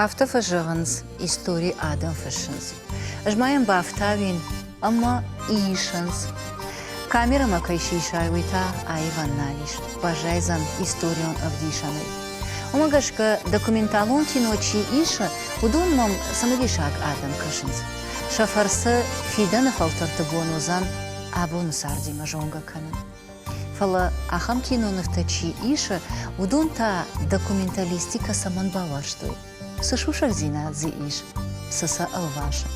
Афтӕ фӕзӕгъынц, истори адӕм фыссынц. Ӕз ма йӕм бафтауин ӕмӕ исынц. Камерӕмӕ кӕй сисай, уый та аивӕн нал ис, баззайдзӕн историон ӕвдисӕнӕй. Уымӕ гӕсгӕ документалон кино чи исы, уыдон мӕм цымыдисаг адӕм кӕсынц. Сӕ фӕрцы фидӕны фӕлтӕрты бон уыдзӕн абоны цардимӕ зонгӕ кӕнын. Фӕлӕ ахӕм кинонывтӕ чи исы, уыдон та документалистикӕ цӕмӕн бауарзтой? Цы сусӕгдзинад дзы ис, цы сӕ ӕлвасы?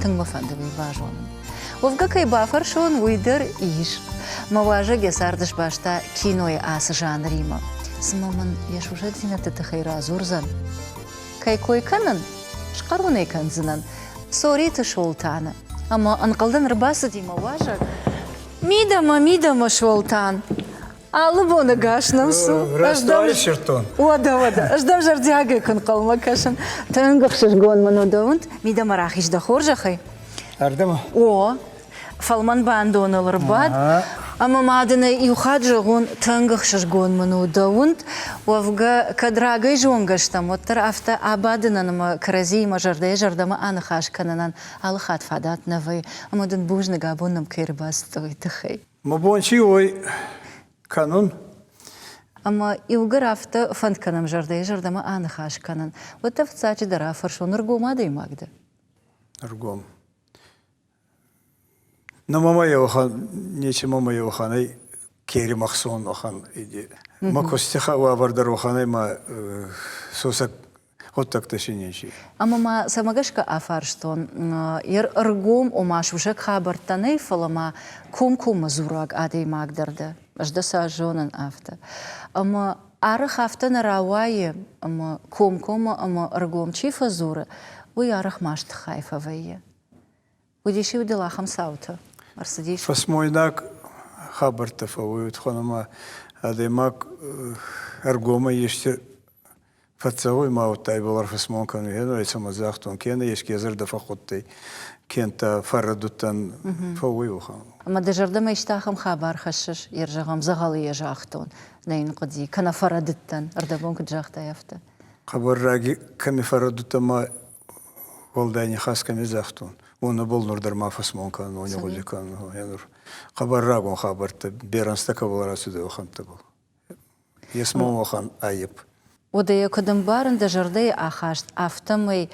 Тынг мӕ фӕнды уый базонын. Уӕвгӕ кӕй бафӕрсон, уый дӕр ис. Мӕ уазӕг йӕ цард сбаста кинойы ацы жанримӕ. Цымӕ мын йӕ сусӕгдзинӕдты тыххӕй радзурдзӕн? Кӕй кой кӕнын, схъӕр уын ӕй кӕндзынӕн. Цориты Солтаны. Ӕмӕ ӕнхъӕлдӕн ӕрбацыди мӕ уазӕг. Мидӕмӕ, мидӕмӕ, Солтан! Алы боны гас нӕм цу. Рӕстӕй сырдтон. Уӕдӕ, уӕдӕ. Ӕз дӕм зӕрдиагӕй куы нхъӕлмӕ кӕсын. Тынг ӕхсызгон мын у дӕ уынд. Мидӕмӕ рахиз дӕ хорзӕхӕй. Ардӕм? О, фӕлмӕн бандоныл ӕрбад. Ӕмӕ ма дын ӕй иу хатт зӕгъон, тынг ӕхсызгон мын у дӕ уынд. Уӕвгӕ, кӕд рагӕй зонгӕ стӕм, уӕддӕр афтӕ абадынӕн ӕмӕ кӕрӕдзиимӕ зӕрдӕйӕ-зӕрдӕмӕ аныхас кӕнынӕн алы хатт фадат нӕ вӕййы. Ӕмӕ дын бузныг, абон нӕм кӕй ӕрбацыдтӕ, уый тыххӕй. Мӕ бон чи уой кӕнун? Ӕмӕ иугӕр афтӕ фӕнд кӕнӕм зӕрдӕйы-зӕрдӕмӕ аныхас кӕнын, уӕд дӕ фыццаджыдӕр афӕрсон, ӕргом адӕймаг дӕ? Ӕргом. Но мама еухан, нечи мама еуханӕй кери махсон охан иди. Ма костиха уавӕр дӕр оханӕй ма сосӕг гъуддӕгтӕ си нечи. Ӕмӕ ма цӕмӕ гӕсгӕ афарстон, ӕргом, ома сусӕг хабӕрттӕ нӕй, фӕлӕ ма комкоммӕ дзурӕг адӕймаг дӕр дӕ. Ӕз дӕ цас зонын, афтӕ. Ӕмӕ арӕх афтӕ нӕ рауайы, ӕмӕ комкоммӕ ӕмӕ ӕргом чи фӕдзуры, уый арӕх масты хай фӕвӕййы. Уыдис-иу дыл ахӕм цаутӕ? Ӕрцыдис? Фӕсмойнаг хабӕрттӕ фӕуой, уыдон ӕмӕ адӕймаг ӕргомӕй исты фӕцӕуй ма удта ибӕл ӕрфӕсмон кӕнуй, гъе цӕмӕ загътон, кенӕ еске зӕрдӕ фӕххудтӕй, кенӕ фӕррӕдудтӕн, фӕууй уӕхӕн. Ӕмӕ дӕ зӕрдӕмӕ исты ахӕм хабар хӕссыс, йе зӕгъӕм, дзӕгъӕлы йӕ загътон, нӕ йын хъуыди, кӕнӕ фӕрӕдыдтӕн, ӕрдӕбон куыд загътай, афтӕ? Хъӕбӕр раги кӕми фӕрӕдудтӕн ма уӕлдай нихас кӕми загътон, уонӕбӕл нур дӕр ма фӕсмон кӕнун, уони гъуди кӕнун. Нур хъӕбӕр рагон хабӕрттӕ, берӕ ӕнзтӕ кӕбӕл рацудӕй, уӕхӕнттӕбӕл. Ес ма уӕхӕн аййеп. Уӕдӕ йӕ куыд ӕмбарын дӕ зӕрдӕйы ахаст, афтӕмӕй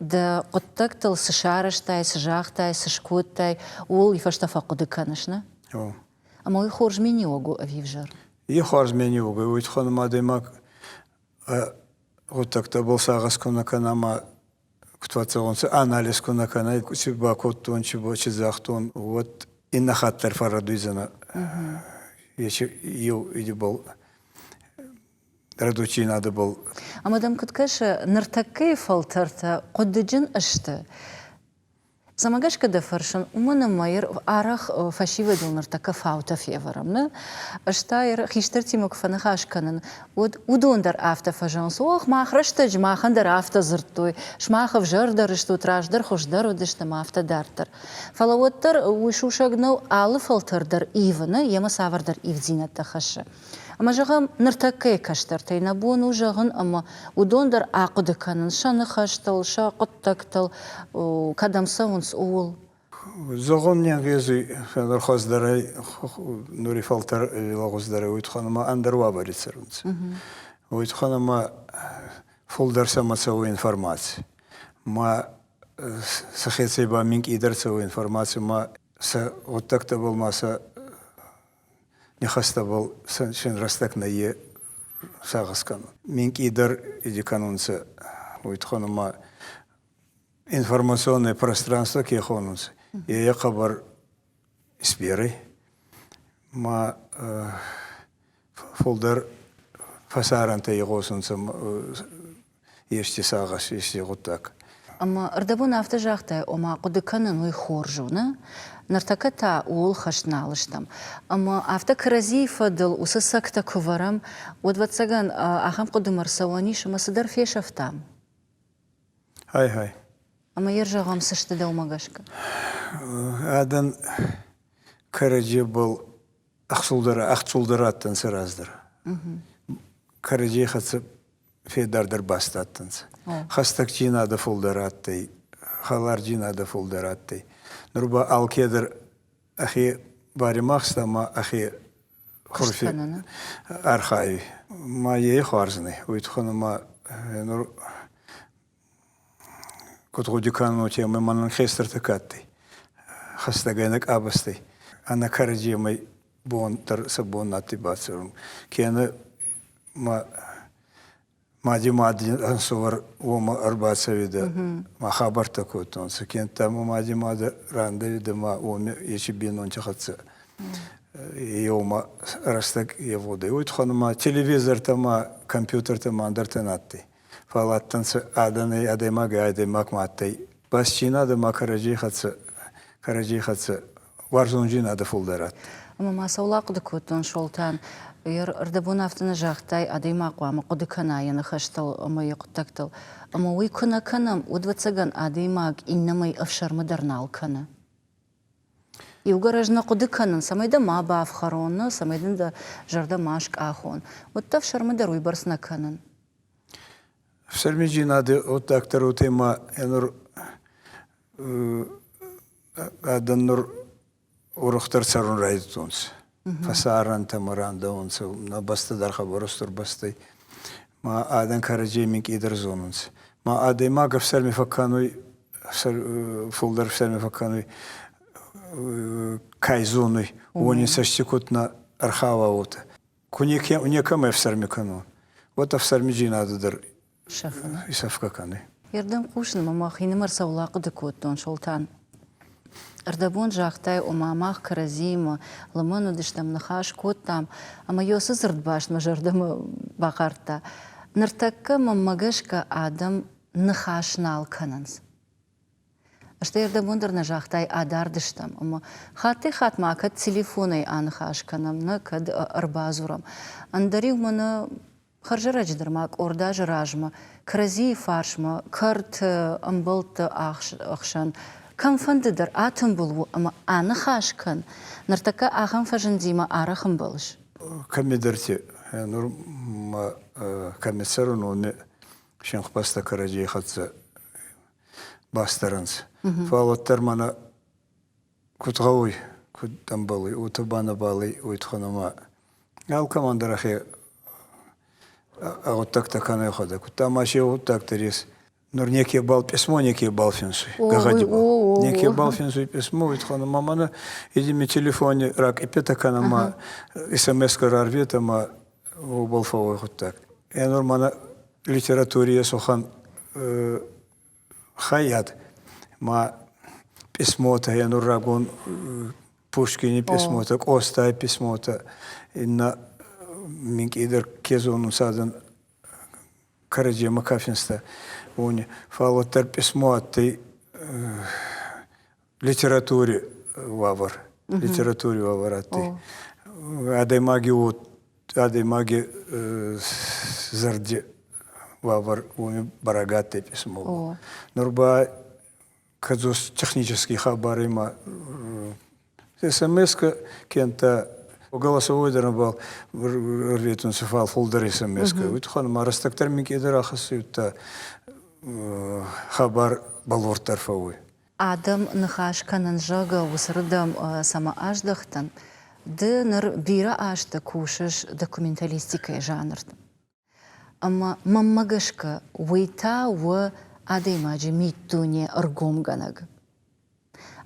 дӕ хъуыддӕгтыл цы сарӕзтай, цы загътай, цы скодтай, ууыл уый фӕстӕ фӕхъуыды кӕныс, нӕ? О. Ӕмӕ уый хорз миниуӕг у ӕви ӕвзӕр? И хуарз миниуӕг уый туххӕн ӕма адӕймаг гъуддӕгтӕбӕл сагъӕс ку нӕ кӕна ӕма куд фӕццӕуонцӕ, анализ ку нӕ кӕнай, ци бакодтон, чи, чи загътон, уӕд иннӕ хатт дӕр фӕррӕдуйдзӕнӕ. Ечи еу идибӕл рӕдудзийнадӕбӕл. Ӕма дӕм куд кӕсы, ныртӕккӕйы фӕлтӕртӕ хъуыдыджын сты? Цӕмӕ гӕсгӕ дӕ фӕрсын, уымӕн ӕмӕ арӕх фӕсивӕдыл ныртӕккӕ фаутӕ февӕрӕм, нӕ? Ӕз та хистӕртимӕ куы фӕныхас кӕнын, уӕд уыдон дӕр афтӕ фӕзӕгъынц, ох, мах рӕстӕджы махӕн дӕр афтӕ дзырдтой, сымах ӕвзӕрдӕр стут, раздӕр хуыздӕр уыдысты ӕмӕ афтӕ дарддӕр. Фӕлӕ уӕддӕр уый сусӕг нӕу, алы фӕлтӕр дӕр ивы, нӕ, йемӕ цавӕрдӕр ивддзинӕдтӕ хӕссы. Ӕмӕ зӕгъӕм, ныртӕккӕйы кӕстӕртӕй нӕ бон у зӕгъын, ӕмӕ уыдон дӕр ахъуыды кӕнын сӕ ныхӕстыл, сӕ хъуыддӕгтыл, кӕдӕм цӕуынц, ууыл. Зӕгъун не нгъезуй нур хуӕздӕрӕй, нури фӕлтӕр лӕгъуздӕрӕй, уой туххӕн ӕма ӕндӕр уавӕри цӕрунцӕ. Уой туххӕн ӕма фулдӕр сӕмӕ цӕуй информаци. Ма сӕхецӕй ба минкъийдӕр цӕуй информаци, ма сӕ гъуддӕгтӕбӕл ма сӕ нихӕстӕбӕл син рӕстӕг нӕййе сагъӕс кӕнун. Минкъийдӕр иди кӕнунцӕ, уой туххӕн ӕма информационное пространство ке хонунцӕ, е хъӕбӕр исберӕй. Ма фулдӕр фӕсарӕнтӕ игъосунцӕ ести сагъӕс, ести гъуддаг. Ӕмӕ ӕрдӕбон афтӕ загътай, ома хъуыды кӕнын уый хорз у, нӕ? Ныртӕккӕ та ууыл хӕст нал стӕм. Ӕмӕ афтӕ кӕрӕдзийы фӕдыл уыцы цӕгтӕ куы вӕрӕм, уӕд, ӕвӕццӕгӕн, ахӕм хъуыдымӕ ӕрцӕуӕн ис, ӕмӕ цыдӕр фесӕфтам. Хай-хай. Ӕмӕ йе рзӕгъӕм цы сты дӕумӕ гӕсгӕ? Адӕн кӕрӕдзебӕл ӕхцулдӕр, ӕхцулдӕр адтӕнцӕ раздӕр. Кӕрӕдзей хӕццӕ. федардӕр бастадтӕнцӕ. Хӕстӕгдзийнадӕ фулдӕр адтӕй, хӕлардзийнадӕ фулдӕр адтӕй. Нур ба алкедӕр ӕхе баримӕхста ма ӕхе хурфи архайуй. Ма е хуарз нӕй. Уой туххӕн ма нур куд гъуди кӕнун, уотемӕй мӕнӕн хестӕртӕ ка адтӕй, хӕстӕгӕй нӕ къабӕзтӕй, ӕнӕ кӕрӕдземӕй бон дӕр сӕ бон адтӕй бацӕрун. Кенӕ ма мади мади ӕнсувӕр уомӕ ӕрбацӕуидӕ, ма хабӕрттӕ кодтонцӕ. Кенӕ ма мади мадӕ рандӕуидӕ ма уоми ечи бийнонти хӕццӕ еумӕ рӕстӕг евгъудӕй. Уой туххӕн ма телевизортӕ ма компьютертӕ ма ӕндӕртӕ на адтӕй. Фал адтӕнцӕ адӕнӕй адӕймагӕй адӕймагмӕ адтӕй бастдзийнадӕ ма кӕрӕдзей хӕццӕ кӕрӕдзей хӕццӕ уарзондзийнадӕ фулдӕр адтӕй. Ӕма ма цӕуыл ахъуыды кодтон, Солтан, ӕрдӕбон афтӕ нӕ загътай, адӕймаг хъуамӕ хъуыды кӕна йӕ ныхӕстыл ӕмӕ йӕ хъуыддӕгтыл. Ӕмӕ уый куы нӕ кӕнӕм, уӕд, ӕвӕццӕгӕн, адӕймаг иннӕмӕй ӕфсӕрмы дӕр нал кӕны. Иугӕр ӕз нӕ хъуыды кӕнын, цӕмӕй дӕ ма бафхӕрон, нӕ, цӕмӕй дын дӕ зӕрдӕ ма скъахон, уӕд дӕ ӕфсӕрмы дӕр уыйбӕрц нӕ кӕнын. Ӕфсӕрмидзийнади гъуддаг дӕр уотемӕ нур адӕн нур урухдӕр цӕрун райдӕдтонцӕ. Фӕсарӕнтӕмӕ рандӕунцӕ, нӕ бӕстӕ дӕр хъӕбӕр устур бӕстӕй. Ма адӕн кӕрӕдзей минкъийдӕр зонунцӕ. Ма адӕймаг ӕфсӕрми фӕккӕнуй, фулдӕр ӕфсӕрми фӕккӕнуй, кай зонуй, уони цӕсти куд нӕ ӕрхауа, уотӕ. Ку некӕмӕ ӕфсӕрми кӕнон, уӕд ӕфсӕрмидзийнадӕ дӕр исӕфгӕ кӕнуй. Ердӕм хъусын ӕмӕ мӕхинымӕр цӕуыл ахъуыды кодтон, Солтан. Ӕрдӕбон загътай, ома мах кӕрӕдзиимӕ лымӕн уыдыстӕм, ныхас кодтам, ӕмӕ уыцы дзырдбаст мӕ зӕрдӕмӕ бахъардта. Ныртӕккӕ мӕнмӕ гӕсгӕ адӕм ныхас нал кӕнынц. Стӕй ӕрдӕбон дӕр нӕ загътай, адард стӕм, ӕмӕ хаттӕй-хатт ма кӕд телефонӕй аныхас кӕнӕм, нӕ кӕд ӕрбадзурӕм. Ӕндӕр-иу мӕнӕ хӕрзӕрӕджы дӕр ма къорд азы размӕ кӕрӕдзийы фарсмӕ кӕрты ӕмбӕлтты ӕхсӕн кӕмфӕнды дӕр атымбыл у ӕмӕ аныхас кӕн, ныртӕккӕ ахӕм фӕзындимӕ арӕх ӕмбӕлыс? Кӕмидӕрти нур ма кӕми цӕрун, уоми синхбӕстӕ кӕрӕдзей хӕццӕ бастӕрӕнцӕ. Фал уӕддӕр мӕнӕ куд гъӕуй, куд ӕмбӕлуй, уотӕ ба нӕбал ӕй, уой туххӕн ӕма алкӕмӕн дӕр ӕхе гъуддӕгтӕ кӕнуй ӕхуӕдӕг. Кудта ма си гъуддаг дӕр ес. Нур некебал письмо некебал финсуй, гӕгъӕдибал. Некебал финсуй письмо, уой туххӕн ӕма мӕнӕ иди телефони ракъепетӕ кӕнӕ ма смс-ка рарветӕ ма уобӕл фӕууй гъуддаг. Е нур мӕнӕ литератури ес уӕхӕн хайад ма письмотӕ, е нур рагон Пушкини письмотӕ, Къостай письмотӕ, иннӕ минкъийдӕр ке зонунцӕ адӕн кӕрӕдземӕ ка финста, уони. Фал уӕддӕр письмо адтӕй литератури уавӕр, литератури уавӕр адтӕй. Адӕймаги уод адӕймаги зӕрди уавӕр уоми бӕрӕг адтӕй письмо. Нур ба кӕдзос технический хабар ма СМС-ка кенӕ голосовой дӕр нӕбал ӕрветунцӕ, фал фулдӕр СМС-ка. Уой туххӕн ма рӕстӕг дӕр минкъийдӕр ахӕссуй, удта хабар бӕлвурддӕр фӕууй. Адӕм ныхас кӕнын, зӕгъгӕ, уыцырдӕм цӕмӕ аздӕхтӕн, ды ныр бирӕ азты кусыс документалистикӕйы жанрты. Ӕмӕ мӕнмӕ гӕсгӕ, уый та у адӕймаджы миддуне ӕргомгӕнӕг.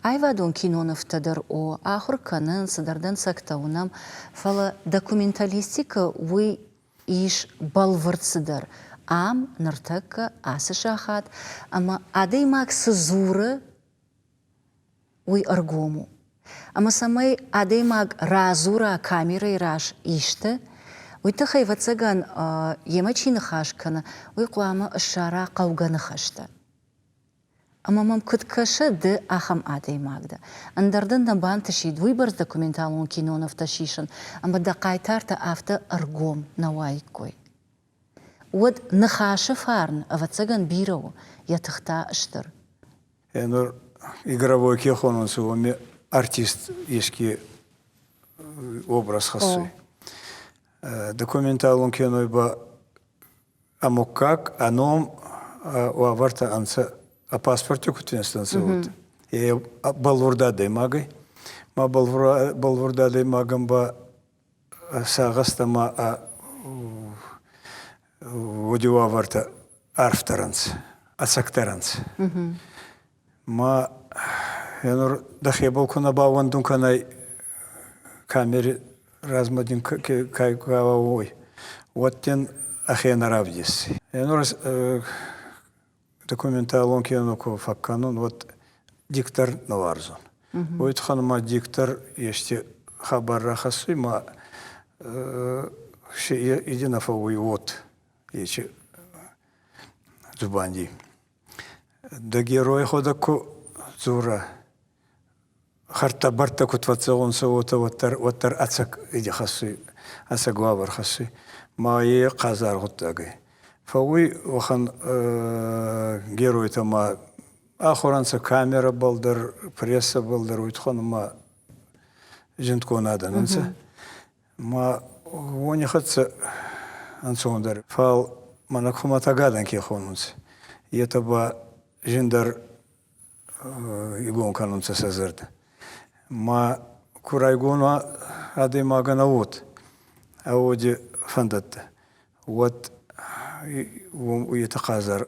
Аивадон кинонывтӕ дӕр о, ахуыр кӕнын, цыдӕр дӕнцӕгтӕ уынӕм, фӕлӕ документалистикӕ уый ис бӕлвырд цыдӕр ам ныртӕккӕ ацы сахат, ӕмӕ адӕймаг цы дзуры, уый ӕргом у. Ӕмӕ цӕмӕй адӕймаг радзура камерӕйы раз исты, уый тыххӕй, ӕвӕццӕгӕн, йемӕ чи ныхас кӕны, уый хъуамӕ ссара хъӕугӕ ныхӕстӕ. Ӕмӕ мӕм куыд кӕсы, ды ахӕм адӕймаг дӕ. Ӕндӕр дын нӕ бантысид уыйбӕрц документалон кинонывтӕ сисын, ӕмӕ дӕ хъайтартӕ афтӕ ӕргом нӕ уаиккой. Уӕд ныхасы фарн, ӕвӕццӕгӕн, бирӕ у, йӕ тых та стыр. Нур игровой ке хонунцӕ, уоми артист еске образ хӕссуй. Документалон киной ба. Ӕ муггаг, ӕ ном, уавӕртӕ ӕнцӕ ӕ паспорти куд финстӕнцӕ, уотӕ. Е бӕлвурд адӕймагӕй. Ма бӕлвурд адӕймагӕн ба сагъӕстӕ ма ӕ уоди уавӕртӕ арфдӕр ӕнцӕ, ӕцӕгдӕр ӕнцӕ. Ма енур дӕхебӕл ку нӕ баууӕндун кӕнай камери размӕ дин ка уой, уӕд дин ӕхе нӕ равдесси. Енур документалон кино ку фӕккӕнун, уӕд диктор нӕ уарзун. Уой туххӕн ма диктор ести хабар рахӕссуй ма едина фӕууй уот ечи дзубанди. Дӕ герой ходӕг ку дзора, хӕрдтӕ-бӕрдтӕ куд фӕццӕуонцӕ, уотӕ уӕддӕр, уӕддӕр ӕцӕг иди хӕссуй, ӕцӕг уавӕр хӕссуй. Ма е хъазар гъуддаг ӕй. Фӕууй уӕхӕн геройтӕ ма ахур ӕнцӕ камерӕбӕл дӕр, прессӕбӕл дӕр, уой туххӕн ма зундгонд адӕн ӕнцӕ. Ма уони хӕццӕ ӕнцондӕр. Фал мӕнӕ хумӕтӕг адӕн ке хонунцӕ, етӕ ба зиндӕр игон кӕнунцӕ сӕ зӕрдӕ. Ма ку райгон уа адӕймагӕн ӕ уод, ӕ уоди фӕндӕттӕ, уӕд етӕ хъазар.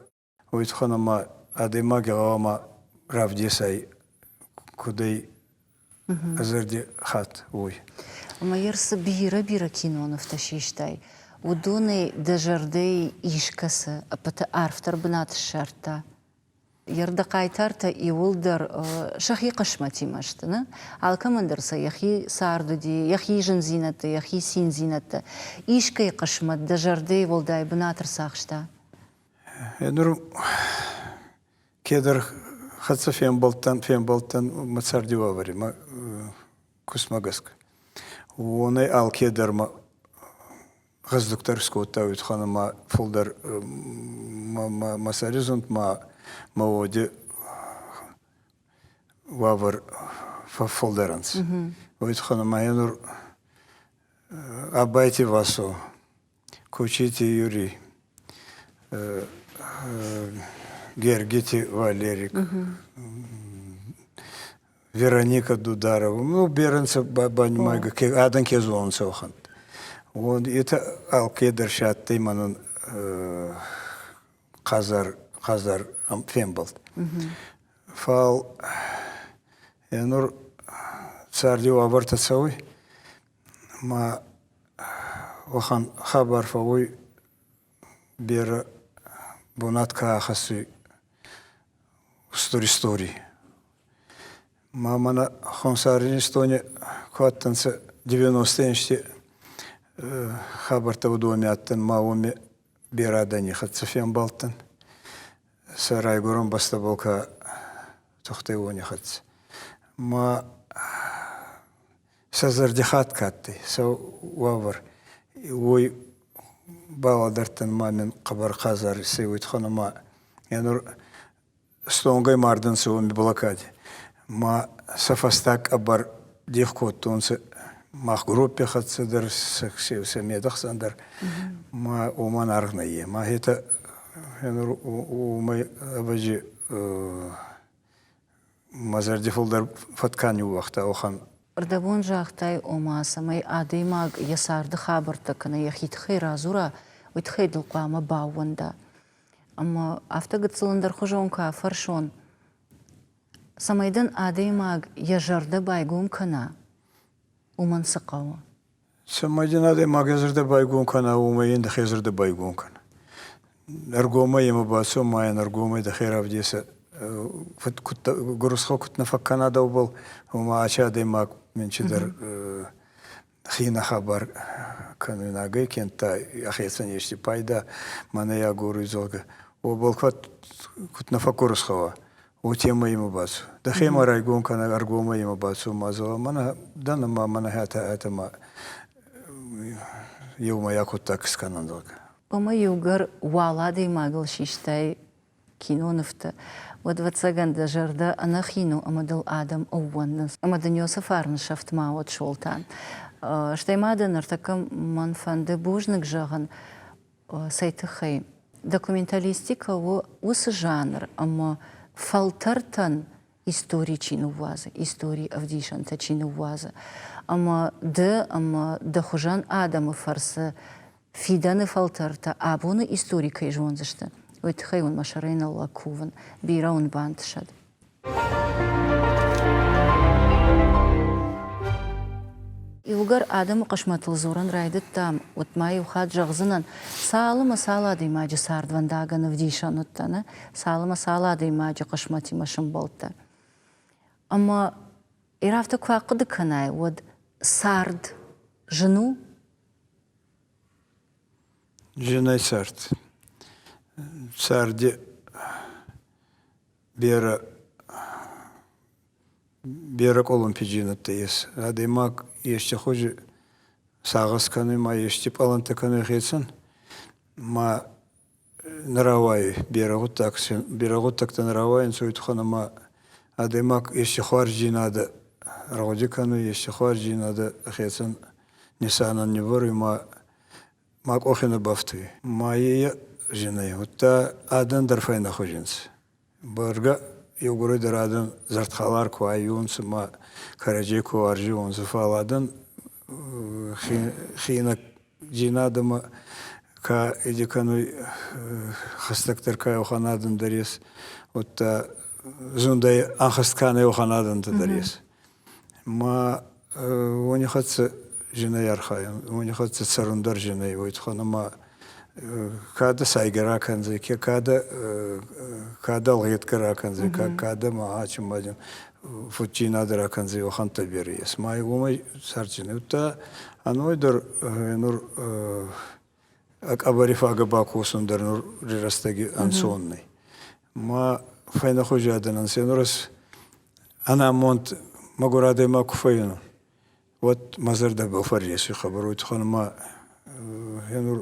Уой туххӕн ӕма адӕймаги гъӕуама равдесай, куд ӕй ӕ зӕрди хатт, уой. Ӕма цы бирӕ-бирӕ кинонывтӕ систай, уыдонӕй дӕ зӕрдӕйы искӕцы ӕппӕты арфдӕр бынат ссардта? Йӕ хъайтартӕ иууылдӕр сӕхи хъысмӕтимӕ сты, нӕ? Алкӕмӕн дӕр сӕ йӕхи цард уыди, йӕхи зындзинӕдтӕ, йӕхи циндзинӕдтӕ. Искӕй хъысмӕт дӕ зӕрдӕйы уӕлдай бынат ӕрцахста? Нур кедӕр хӕццӕ фембалдтӕн, фембалдтӕн мӕ царди уавӕри, мӕ кустмӕ гӕсгӕ. Уонӕй алкедӕр мӕ гъӕздугдӕр скодта, уой туххӕн ӕма фулдӕр мӕ сӕри зунд ма мӕ уоди уавӕр фӕффулдӕр ӕнцӕ. Уой туххӕн ӕма нур Абайти Васо, Кучити Юрий, Гергити Валерик, Вероника Дударова, ну, берӕ нцӕ банимайгӕ, адӕн ке зонунцӕ уӕхӕн. Вот это алкедӕр си адтӕй мӕнӕн хъазар, хъазар фембӕлд. Фал нур царди уавӕртӕ цӕуй, ма уӕхӕн хабар фӕууй берӕ бунат ка ахӕссуй устур историй. Ма мӕнӕ Хонсар Иристони ку адтӕнцӕ 90-ти ӕнзти хабӕрттӕ уыдони адтӕн, ма уоми берӕ адӕни хӕццӕ фембалдтӕн. Сӕ райгурӕн бӕстӕбӕл ка тухтӕй, уони хӕццӕ. Ма сӕ зӕрдихатт ка адтӕй, сӕ уавӕр, уой балӕдӕрдтӕн ма мин хъӕбӕр хъазар иссӕй, уой туххӕн ӕма нур стонгӕй мардӕнцӕ уоми блокади. Ма сӕ фӕстаг къӕбӕр дех кодтонцӕ мах группи хӕццӕ дӕр, сӕ медӕхсӕн дӕр. Ма уомӕн аргъ нӕййе. Ма етӕ уомӕй ӕвӕдзи мӕ зӕрди фулдӕр фӕткӕ ниууагъта уӕхӕн. Рдӕбон загътай, ома, цӕмӕй адӕймаг йӕ царды хабӕрттӕ кӕнӕ йӕхи тыххӕй радзура, уый тыххӕй дыл хъуамӕ баууӕнда. Ӕмӕ афтӕ гыццыл ӕндӕрхуызон куы афӕрсон, цӕмӕй дын адӕймаг йӕ зӕрдӕ байгом кӕна, уымӕн цы хъӕуы? Цӕмӕй дын адӕймаг йӕ зӕрдӕ байгом кӕна, уымӕй йын дӕхи зӕрдӕ байгом кӕн. Ӕргомӕй йемӕ бацу ма йын ӕргомӕй дӕхи равдесӕ. Гуырысхо куыд нӕ фӕкӕна дӕубӕл, уымӕ ачи адӕймаг мин чидӕр хийнӕ хабар кӕнуйнагӕй кента ӕхецӕн ести пайда мӕнӕй агоруй, зӕгъгӕ, уобӕл куд нӕ фӕггурусхӕ уа, уотемӕй имӕ бацу. Дӕхемӕ райгон кӕнӕ ӕргомӕй имӕ бацу ма зӕгъӕ, мӕнӕ дӕн ӕма мӕнӕ хӕтӕ ӕтӕ ма еумӕйаг гъуддаг скӕнӕн, зӕгъгӕ. Ӕмӕ иугӕр уал адӕймагыл систай кинонывтӕ, уӕд, ӕвӕццӕгӕн, дӕ зӕрдӕ ӕнӕхин у ӕмӕ дыл адӕм ӕууӕндынц. Ӕмӕ дын Иосиф фарны сӕфт ма уӕд, Солтан. Стӕй ма дӕ ныртӕккӕ мӕн фӕнды бузныг зӕгъын, цӕй тыххӕй. Документалистикӕ у уыцы жанр ӕмӕ фӕлтӕртӕн истори чи ныууадзы, историйы ӕвдисӕнтӕ чи ныууадзы. Ӕмӕ ды ӕмӕ дӕ хуызӕн адӕмы фӕрцы фидӕны фӕлтӕртӕ абоны истори кӕй зондзысты, уый тыххӕй уын мӕ сӕрӕй ныллӕг кувын, бирӕ уын бантысӕд. Иугӕр адӕмы хъысмӕтыл дзурын райдыдтам, уӕд ма иу хатт зӕгъдзынӕн, цалынмӕ цал адӕймаджы цардвӕндагӕн ӕвдисӕн уыдтӕн, цалынмӕ цал адӕймаджы хъысмӕтимӕ сӕмбӕлдтӕ. Ӕмӕ ир афтӕ куы ахъуыды кӕнай, уӕд цард зын у? Зынӕй цард. Царди берӕ берӕ къулумпидзийнӕдтӕ ес. Адӕймаг ести хузи сагъӕс кӕнуй ма ести пълантӕ кӕнуй хецӕн, ма нӕ рауайуй берӕ гъуддаг берӕ гъуддӕгтӕ нӕ рауайунцӕ, уой туххӕн ӕма адӕймаг ести хуарздзийнадӕ ӕргъуди кӕнуй, ести хуарздзийнадӕ хецӕн нисанӕн ниввӕруй ма мӕ къохи нӕ бафтуй. Ма е зинӕй, удта адӕн дӕр фӕйнӕхузи нцӕ. Бӕргӕ еугурӕй дӕр адӕн зӕрдхӕлар ку аййонцӕ ма кӕрӕдзей ку уарзиуонцӕ, фал адӕн хийнӕдзийнадӕмӕ ка иди кӕнуй, хӕстӕгдӕр ка уӕхӕн адӕн дӕр ес, удта зундӕй ӕнхӕст ка нӕй, уӕхӕн адӕнтӕ дӕр ес. Ма уони хӕццӕ зинӕй архайӕн, уони хӕццӕ цӕрун дӕр зинӕй, уой туххӕн ӕма кӕдӕ сайгӕ ракӕндзӕй, ке кӕдӕ кӕдӕ ӕлгъетгӕ ракӕндзӕй, кӕдӕ ма ачимадин фуддзийнадӕ ракӕндзӕй, уӕхӕнттӕ берӕ ес. Ма уомӕй цӕрдзинӕ. Удта ӕной дӕр нур къӕбӕри фагӕ бакосун дӕр нур рӕстӕги ӕнцон нӕй. Ма фӕйнӕхузи адӕнӕн се нур ӕз ӕнамонд мӕгур адӕймаг ку фӕййинун, уӕд мӕ зӕрдӕбӕл фӕрресуй хъӕбӕр. Уой туххӕн ма нур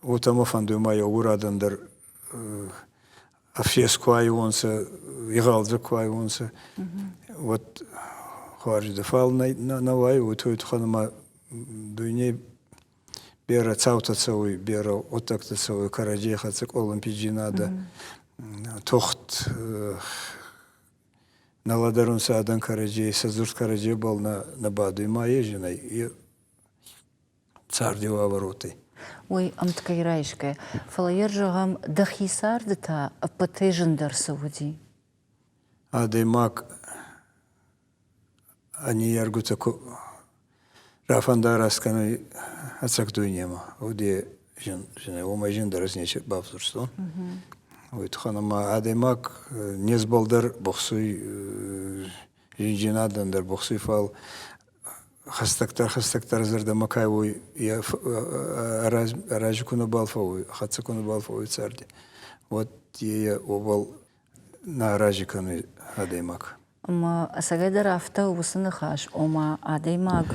уотӕ мӕ фӕндуй ма еугур адӕн дӕр ӕфсес ку айуонцӕ, игъӕлдзӕг ку айуонцӕ, уӕд хуарз дӕ. Фал нӕ, нӕ уайуй, уой туххӕн ма дуйней берӕ цаутӕ цӕуй, берӕ гъуддӕгтӕ цӕуй кӕрӕдзей хӕццӕ къулумпидзийнадӕ, тухт нӕ лӕдӕрунцӕ адӕн кӕрӕдзей, сӕ дзурд кӕрӕдзебӕл нӕ, нӕ бадуй, ма е зин ӕй царди уавӕрути. Уый ӕмткӕй райсгӕ, фӕлӕ йӕ зӕгъӕм, дӕхи царды та ӕппӕтӕй зындӕр цы уыди? Адӕймаг ӕ ниййергутӕ ку рафӕндараст кӕнуй ӕцӕг дуйнемӕ, уӕд е зин, зин уомӕй зиндӕр ӕз нечи бавзурстон. Уой туххӕн ӕма адӕймаг незбӕл дӕр бухсуй, зиндзийнадӕн дӕр бухсуй, фал хӕстӕгдӕр хӕстӕгдӕр зӕрдӕмӕ ка уой, е арази ку нӕбал фӕууй, хӕццӕ ку нӕбал фӕууй царди, уӕд е уобӕл нӕ арази кӕнуй адӕймаг. Ӕмӕ ӕцӕгӕйдӕр афтӕ уыцы ныхас, ома адӕймаг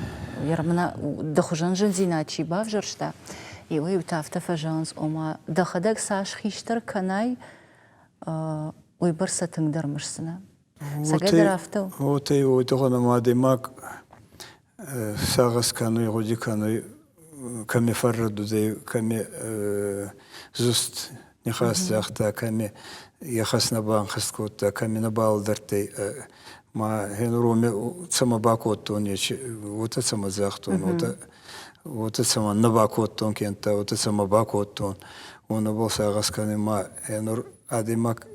дӕ хуызӕн зындзинад чи бавзӕрста, иуӕй-иутӕ афтӕ фӕзӕгъынц, ома дӕхӕдӕг цас хистӕр кӕнай, уыйбӕрц сӕ тынгдӕр мысдзынӕ. Цӕгӕйдӕр афтӕ у? Уотӕ, уотӕ ӕма адӕймаг сагъӕс кӕнуй, гъуди кӕнуй, кӕми фӕррӕдудӕй, кӕми зуст нихас загъта, кӕми е хӕс нӕ банхӕст кодта, кӕми нӕ балӕдӕрдтӕй, ма хенур уоми цӕмӕ бакодтон, ечи, уотӕ цӕмӕ загътон, уотӕ уотӕ цӕмӕн нӕ бакодтон, кенӕдта уотӕ цӕмӕ бакодтон, уонӕбӕл сагъӕс кӕнуй, ма хенур адӕймаг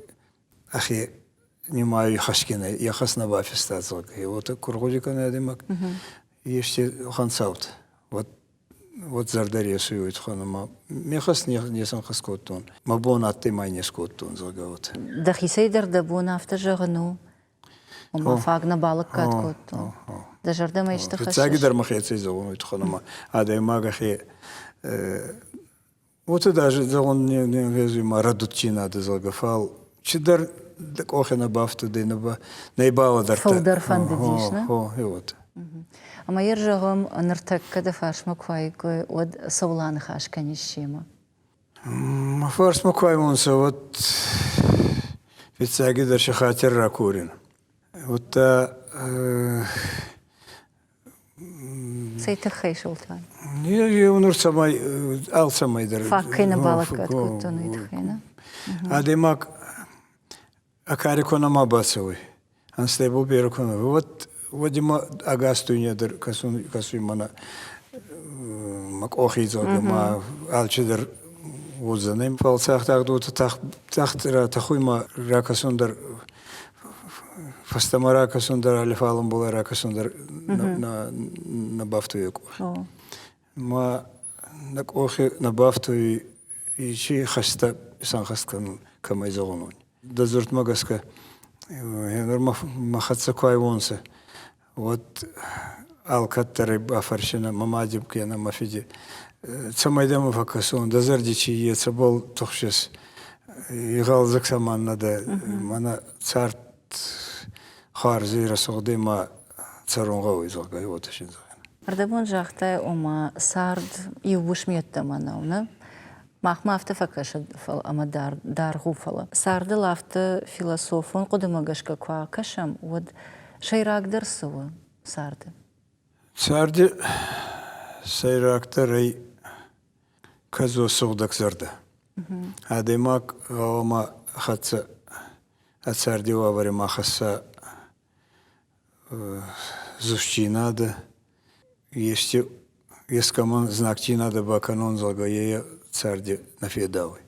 ӕхе нимайуй ихӕсгинӕй, е хӕс нӕ бафиста, зӕгъгӕ. Уотӕ ку ргъуди кӕнуй адӕймаг, ести хӕнцаут, уӕд уӕд зӕрдӕ ресуй уой туххӕн ӕма ме хӕс не сӕнхӕст кодтон, мӕ бон адтӕй ма не скодтон, зӕгъгӕ, уотӕ. Дӕхицӕй дӕр дӕ бон афтӕ зӕгъын у, ома фаг нӕ балӕггад кодтон. Дӕ зӕрдӕмӕ исты хӕссыс? Фиццагидӕр мӕхецӕй зӕгъун уой туххӕн ӕма адӕймаг ӕхе Уотӕ даже зӕгъун не нгъезуй ма рӕдуддзийнадӕ, зӕгъгӕ, фал чидӕр дӕ къохи нӕ бафтудӕй, нӕ ба нӕ балӕдӕрдтӕ. Фулдӕр фӕндыдис, нӕ? Хо, вот. Ӕмӕ йӕ зӕгъӕм, ныртӕккӕ дӕ фарсмӕ куы уаиккой, уӕд цӕуыл аныхас кӕнис семӕ? Мӕ фарсмӕ куы уайуонцӕ, уӕд фиццагидӕр си хатир ракорин. Удта Цӕй тыххӕй, Солтан? Нур цӕмӕй алцӕмӕй дӕр. Фаг кӕй нӕ балӕггад кодтон, уый тыххӕй, нӕ? Адӕймаг акари ку нӕма бацӕуй, ӕнзтӕбӕл берӕ ку нӕ, уӕд уӕд имӕ ӕгас дуйне дӕр кӕсун кӕсуй мӕнӕ мӕ къохи зӕгъгӕ, ма алчидӕр уодзӕнӕй. Фал цагъд уотӕ тахт ратӕхуй ма ракӕсун дӕр фӕстӕмӕ ракӕсун дӕр, алли фалӕнболӕй ракӕсун дӕр нӕ бафтуйа къох. Ма нӕ къохи нӕ бафтуй ичи хӕстӕ исӕнхӕст кӕнун кӕмӕй зӕгъун. Дӕ дзурдмӕ гӕсгӕ нур мӕ хӕццӕ ку айуонцӕ, уӕд алкӕддӕр бафӕрсинӕ мӕ мади кенӕ мӕ фиди, цӕмӕй дӕмӕ фӕккӕсон, дӕ зӕрди чи е, цӕбӕл тухсес, игъӕлдзӕг цӕмӕннӕ дӕ, мӕнӕ цард хуарзи рӕсугъдӕй ма цӕрун гъӕуй, зӕгъгӕ, уотӕ син зӕгъинӕ. Ӕрдӕбон загътай, ома цард иу уысм йеддӕмӕ нӕу, нӕ? Махмӕ афтӕ фӕкӕсы ӕмӕ даргъ у, фӕлӕ цардыл афтӕ философон хъуыдымӕ гӕсгӕ куы акӕсӕм, уӕд сӕйрагдӕр цы у царды? Царды сӕйрагдӕр ӕй кӕдзос сугъдӕг зӕрдӕ. Адӕймаг гъӕуама хӕццӕ ӕ царди уавӕри ма хӕсса зустдзийнадӕ, ести ескӕмӕн знагдзийнадӕ бакӕнон, зӕгъгӕ, е царди нӕ федауй.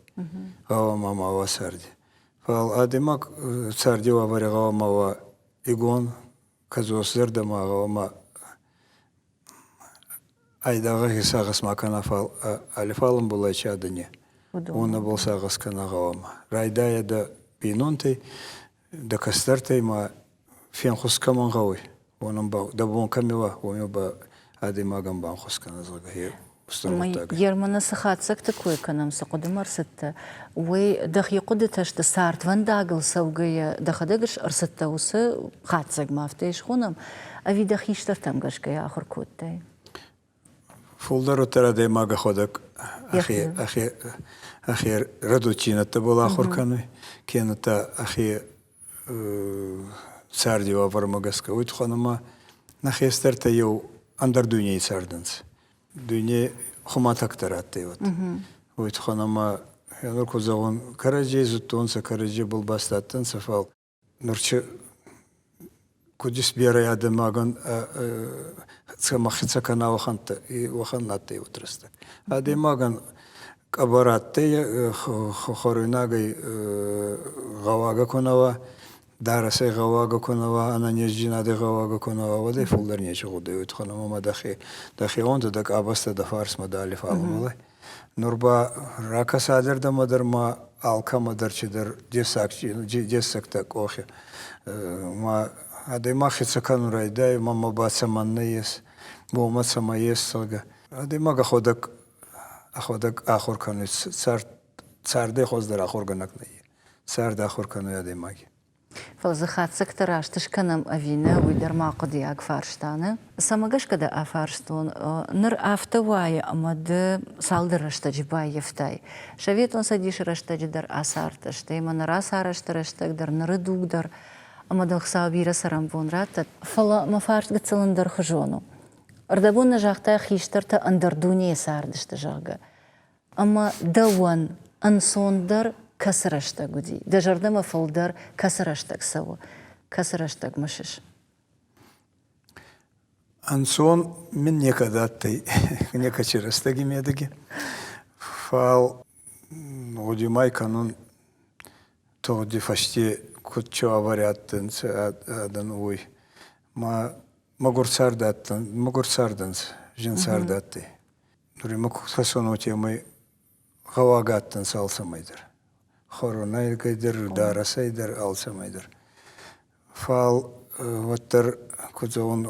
Гъӕуама ма уа царди. Фал адӕймаг царди уавӕри гъӕуама уа игон, кӕдзосзӕрдӕ ма гъӕуама айдагъ ӕхе сагъӕс ма кӕна, фал алифалӕнбулай чи адӕни, уонӕбӕл сагъӕс кӕна гъӕуама. Райдайӕ дӕ бийнонтӕй, дӕ кӕстӕртӕй ма фенхус кӕмӕн гъӕуй, уонӕн ба дӕ бон кӕми уа, уоми ба адӕймагӕн банхус кӕнӕ, зӕгъгӕ, е устур гъуддаг. Ерманы цы хатдзӕгты кой кӕнӕм, цы хъуыдымӕ ӕрцыдтӕ, уый дӕхи хъуыдытӕ сты цардвӕндагыл цӕугӕйӕ дӕхӕдӕг ӕрцыдтӕ уыцы хатдзӕгмӕ, афтӕ йӕ схонӕм, ӕви дӕ хистӕртӕм гӕсгӕ ахуыр кодтай? Фулдӕр уӕддӕр адӕймаг ӕхуӕдӕг ӕхе, ӕхе, ӕхе рӕдуддзийнӕдтӕбӕл ахур кӕнуй, кенӕ ӕхе царди уавӕрмӕ гӕсгӕ. Уой туххӕн ӕма нӕ хестӕртӕ еу ӕндӕр дуйней цардӕнцӕ. Дуйне хумӕтӕгдӕр адтӕй уӕд. Уой туххӕн ӕма нур ку зӕгъон, кӕрӕдзей зудтонцӕ, кӕрӕдзебӕл баст адтӕнцӕ, фал нур куд исберӕ адӕймагӕн цӕмӕ кӕна уӕхӕнттӕ уӕхӕн адтӕй уӕд рӕстӕг. Адӕймагӕн къӕбӕр адтӕй хуӕруйнагӕй гъӕуагӕ ку нӕ уа, дарӕсӕй гъӕуагӕ ку нӕ уа, ӕнӕнездзийнадӕй гъӕуагӕ ку нӕ уа, уӕд ӕй фулдӕр нечи гъудӕй. Уой туххӕн ӕма ма дӕхе дӕхеуонтӕ, дӕ къабӕзтӕ дӕ фарсмӕ дӕ алли Нур ба ракӕсадӕрдӕмӕ дӕр ма алкӕмӕ дӕр чидӕр дессаг дессӕгтӕ къохи. Ма адӕймаг хецӕ кӕнун райдайуй, мӕнмӕ ба цӕмӕннӕ ес, уомӕ цӕмӕ ес, зӕгъгӕ. Адӕймаг ӕхуӕдӕг ӕхуӕдӕг ахур кӕнуй, цард цардӕй хуӕздӕр ахургӕнӕг нӕййес. Цард ахур кӕнуй адӕймаги. Фӕлӕ дзы хатдзӕгтӕ раст скӕнӕм ӕви нӕ, уый дӕр ма хъуыдыйаг фарста, нӕ? Цӕмӕ гӕсгӕ дӕ афарстон? Ныр афтӕ уайы, ӕмӕ ды цалдӕр рӕстӕджы баййӕфтай. Советон Цӕдисы рӕстӕджы дӕр ацардтӕ, стӕй мӕнӕ рацарӕзты рӕстӕг дӕр, ныры дуг дӕр, ӕмӕ дын Хуыцау бирӕ цӕрӕнбон раттӕд. Фӕлӕ мӕ фарст гыццыл ӕндӕрхуызон у. Ӕрдӕбон нӕ загътай, хистӕртӕ ӕндӕр дунейы цардысты, зӕгъгӕ. Ӕмӕ дӕуӕн ӕнцондӕр кӕцы рӕстӕг уыди? Дӕ зӕрдӕмӕ фылдӕр кӕцы рӕстӕг цӕуы? Кӕцы рӕстӕг мысыс? Ӕнцон мин некӕд адтӕй некӕци рӕстӕги медӕги. Фал гъуди кӕнун тугъди фӕсте куд чуавӕри адтӕнцӕ адӕн, уой. Ма мӕгур цард адтӕн, мӕгур цардӕнцӕ, зин цард адтӕй. Нур имӕ ку кӕсон, уотемӕй гъӕуагӕ адтӕнцӕ алцӕмӕй дӕр. Хуӕрунӕй дӕр, дарӕсӕй дӕр, алцӕмӕй дӕр. Фал уӕддӕр, куд зӕгъун,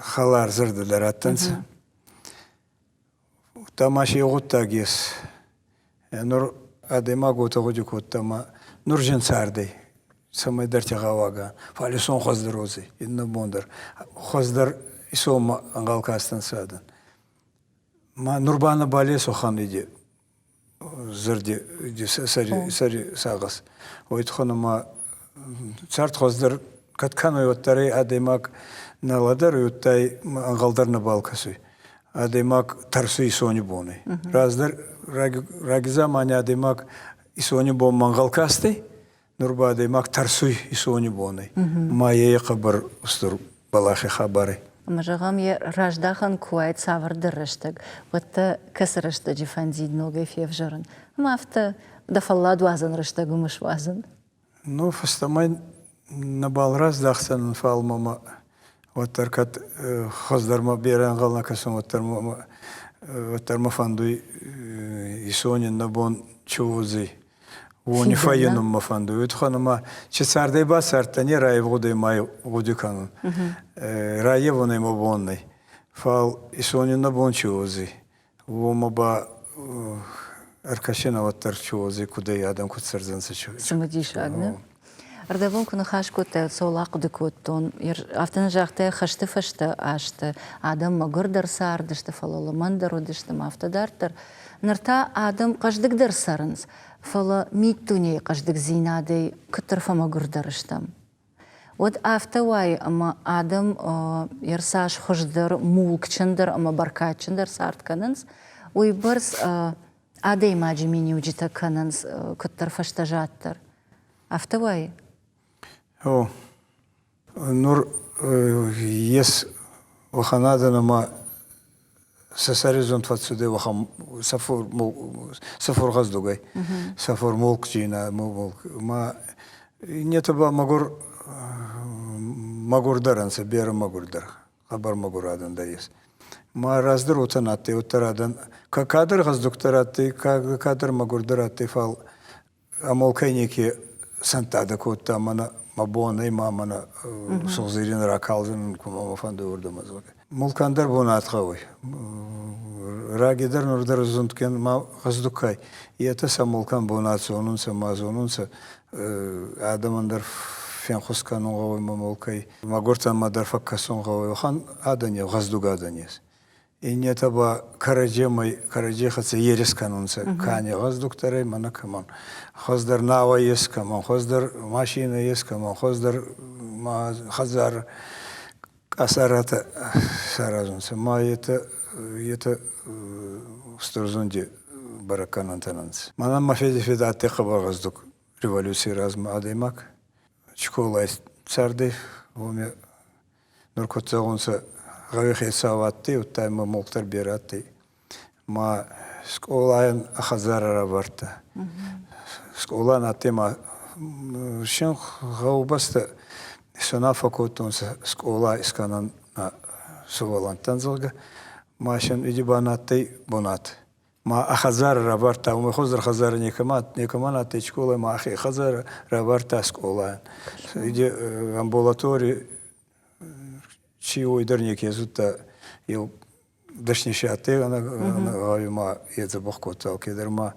хӕларзӕрдӕ дӕр адтӕнцӕ. Удта ма си гъуддаг ес. Нур адӕймаг уотӕ гъуди кодта, ма нур зин цардӕй, цӕмӕйдӕрти гъӕуагӕ, фал исон хуӕздӕр уодзӕй, иннӕ бон дӕр. Хуӕздӕр исонмӕ ӕнгъӕл кастӕнцӕ адӕн. Ма нур ба нӕбал ес уӕхӕн иде зӕрди сӕри, сӕри сагъӕс. Уой туххӕн ӕма цард хуӕздӕр кӕд кӕнуй, уӕддӕр ӕй адӕймаг Нӕ лӕдӕруй, удтай ӕнгъӕл дӕр нӕбал кӕсуй. Адӕймаг тӕрсуй исони бонӕй. Раздӕр рагидзамани адӕймаг исони бонмӕ ӕнгъӕл кастӕй, нур ба адӕймаг тӕрсуй исони бонӕй. Ма е хъӕбӕр устур бӕлахи хабарӕй. Ӕмӕ зӕгъӕм, йӕ раздахӕн куы уаид цавӕрдӕр рӕстӕг, уӕд дӕ кӕцы рӕстӕджы фӕндид ногӕй февзӕрын? Ӕмӕ афтӕ дӕ фӕлладуадзӕн рӕстӕг уым суадзын? Ну, фӕстӕмӕ нӕбал раздӕхдзӕнӕн, фал мӕмӕ уӕддӕр кӕд хуӕздӕрмӕ берӕ ӕнгъӕл нӕ кӕсун, уӕддӕр мӕ фӕндуй исони нӕ бон чи уодзӕй, уони фӕййинун мӕ фӕндуй. Уой туххӕн ӕма чи цардӕй бацардтӕн, не райевгъудӕй ма гъуди кӕнун. Раййевун ӕй мӕ бон нӕй. Фал исони нӕ бон чи уодзӕй, уомӕ ба ӕркӕсинӕ уӕддӕр чи уодзӕй, куд ӕй адӕм куд цӕрдзӕнцӕ. Цымыдисаг, нӕ? Ӕрдӕбон куы ныхас кодтай, цӕуыл ахъуыды кодтон. Афтӕ нын загътай, хӕсты фӕстӕ азты адӕм мӕгуырдӕр цардысты, фӕлӕ лымӕндӕр уыдысты ӕмӕ афтӕ дарддӕр. Ныр та адӕм хъӕздыгдӕр цӕрынц, фӕлӕ миддунейы хъӕздыгдзинадӕй куыддӕр фӕмӕгуырдӕр стӕм. Уӕд афтӕ уайы, ӕмӕ адӕм цас хуыздӕр, мулкджындӕр ӕмӕ бӕркадджындӕр цард кӕнынц, уыйбӕрц адӕймаджы миниуджытӕ кӕнынц куыддӕр фӕстӕзаддӕр. Афтӕ уайы? О, нур ес уӕхӕн адӕн ӕма сӕ сӕризунд фӕццудӕй уӕхӕн сӕ фургъӕздугӕй, сӕ фурмулкджийнӕ мулк. Ма иннетӕ ба мӕгур мӕгурдӕр ӕнцӕ, берӕ мӕгурдӕр, хъӕбӕр мӕгур адӕн дӕр ес. Ма раздӕр уотӕ на адтӕй, уӕддӕр адӕн кадӕр гъӕздугдӕр адтӕй, кадӕр мӕгурдӕр адтӕй, фал амолкӕй неке сӕнттадӕ кодта, мӕнӕ мӕ бон ӕй ма мӕнӕ сугъзӕрийнӕ ракалдзӕнӕн, ку мӕ фӕндуй уордӕмӕ, зӕгъгӕ. Мулкӕн дӕр бунат гъӕуй. Раги дӕр нур дӕр зундген ма гъӕздугкай. Етӕ сӕ мулкӕн бунат зонунцӕ ма зонунцӕ. Адӕмӕн дӕр фенхус кӕнун гъӕуй ма мулкӕй. Мӕгуртӕн ма дӕр фӕккӕсун гъӕуй. Уӕхӕн адӕн гъӕздуг адӕн ес. Иннетӕ ба кӕрӕдземӕй кӕрӕдзей хӕццӕ ерис кӕнунцӕ. Ка не гъӕздугдӕр ӕй, мӕнӕ кӕмӕн хуӕздӕр науӕ ес, кӕмӕн хуӕздӕр машинӕ ес, кӕмӕн хуӕздӕр ма хӕдзар къӕсӕрӕтӕ саразунцӕ. Ма етӕ устур зунди бӕрӕггӕнӕнтӕ нцӕ. Мӕнӕн мӕ феди фед адтӕй хъӕбӕр гъӕздуг революций размӕ адӕймаг. Школай цардӕй, уоми нур куд зӕгъунцӕ, гъӕуи хецау адтӕй, удта имӕ мулк дӕр берӕ адтӕй. Ма скъолайӕн хӕдзарӕ равардта. Скъолайӕн адтӕй ма син гъӕубӕстӕ исунаффӕ кодтонцӕ скъола искӕнӕн сувӕллӕнттӕн, зӕгъгӕ. Ма син идибан адтӕй бунат. Ма ӕ хӕдзарӕ равардта, уомӕй хуӕздӕр хӕдзарӕ некӕмӕн адтӕй скъолай, ма ӕхе хӕдзарӕ равардта скъолайӕн. Амбулатори чи уой дӕр неке зудта, еу дӕсни си адтӕй гъӕуи ма е дзӕбӕх кодта алкедӕр ма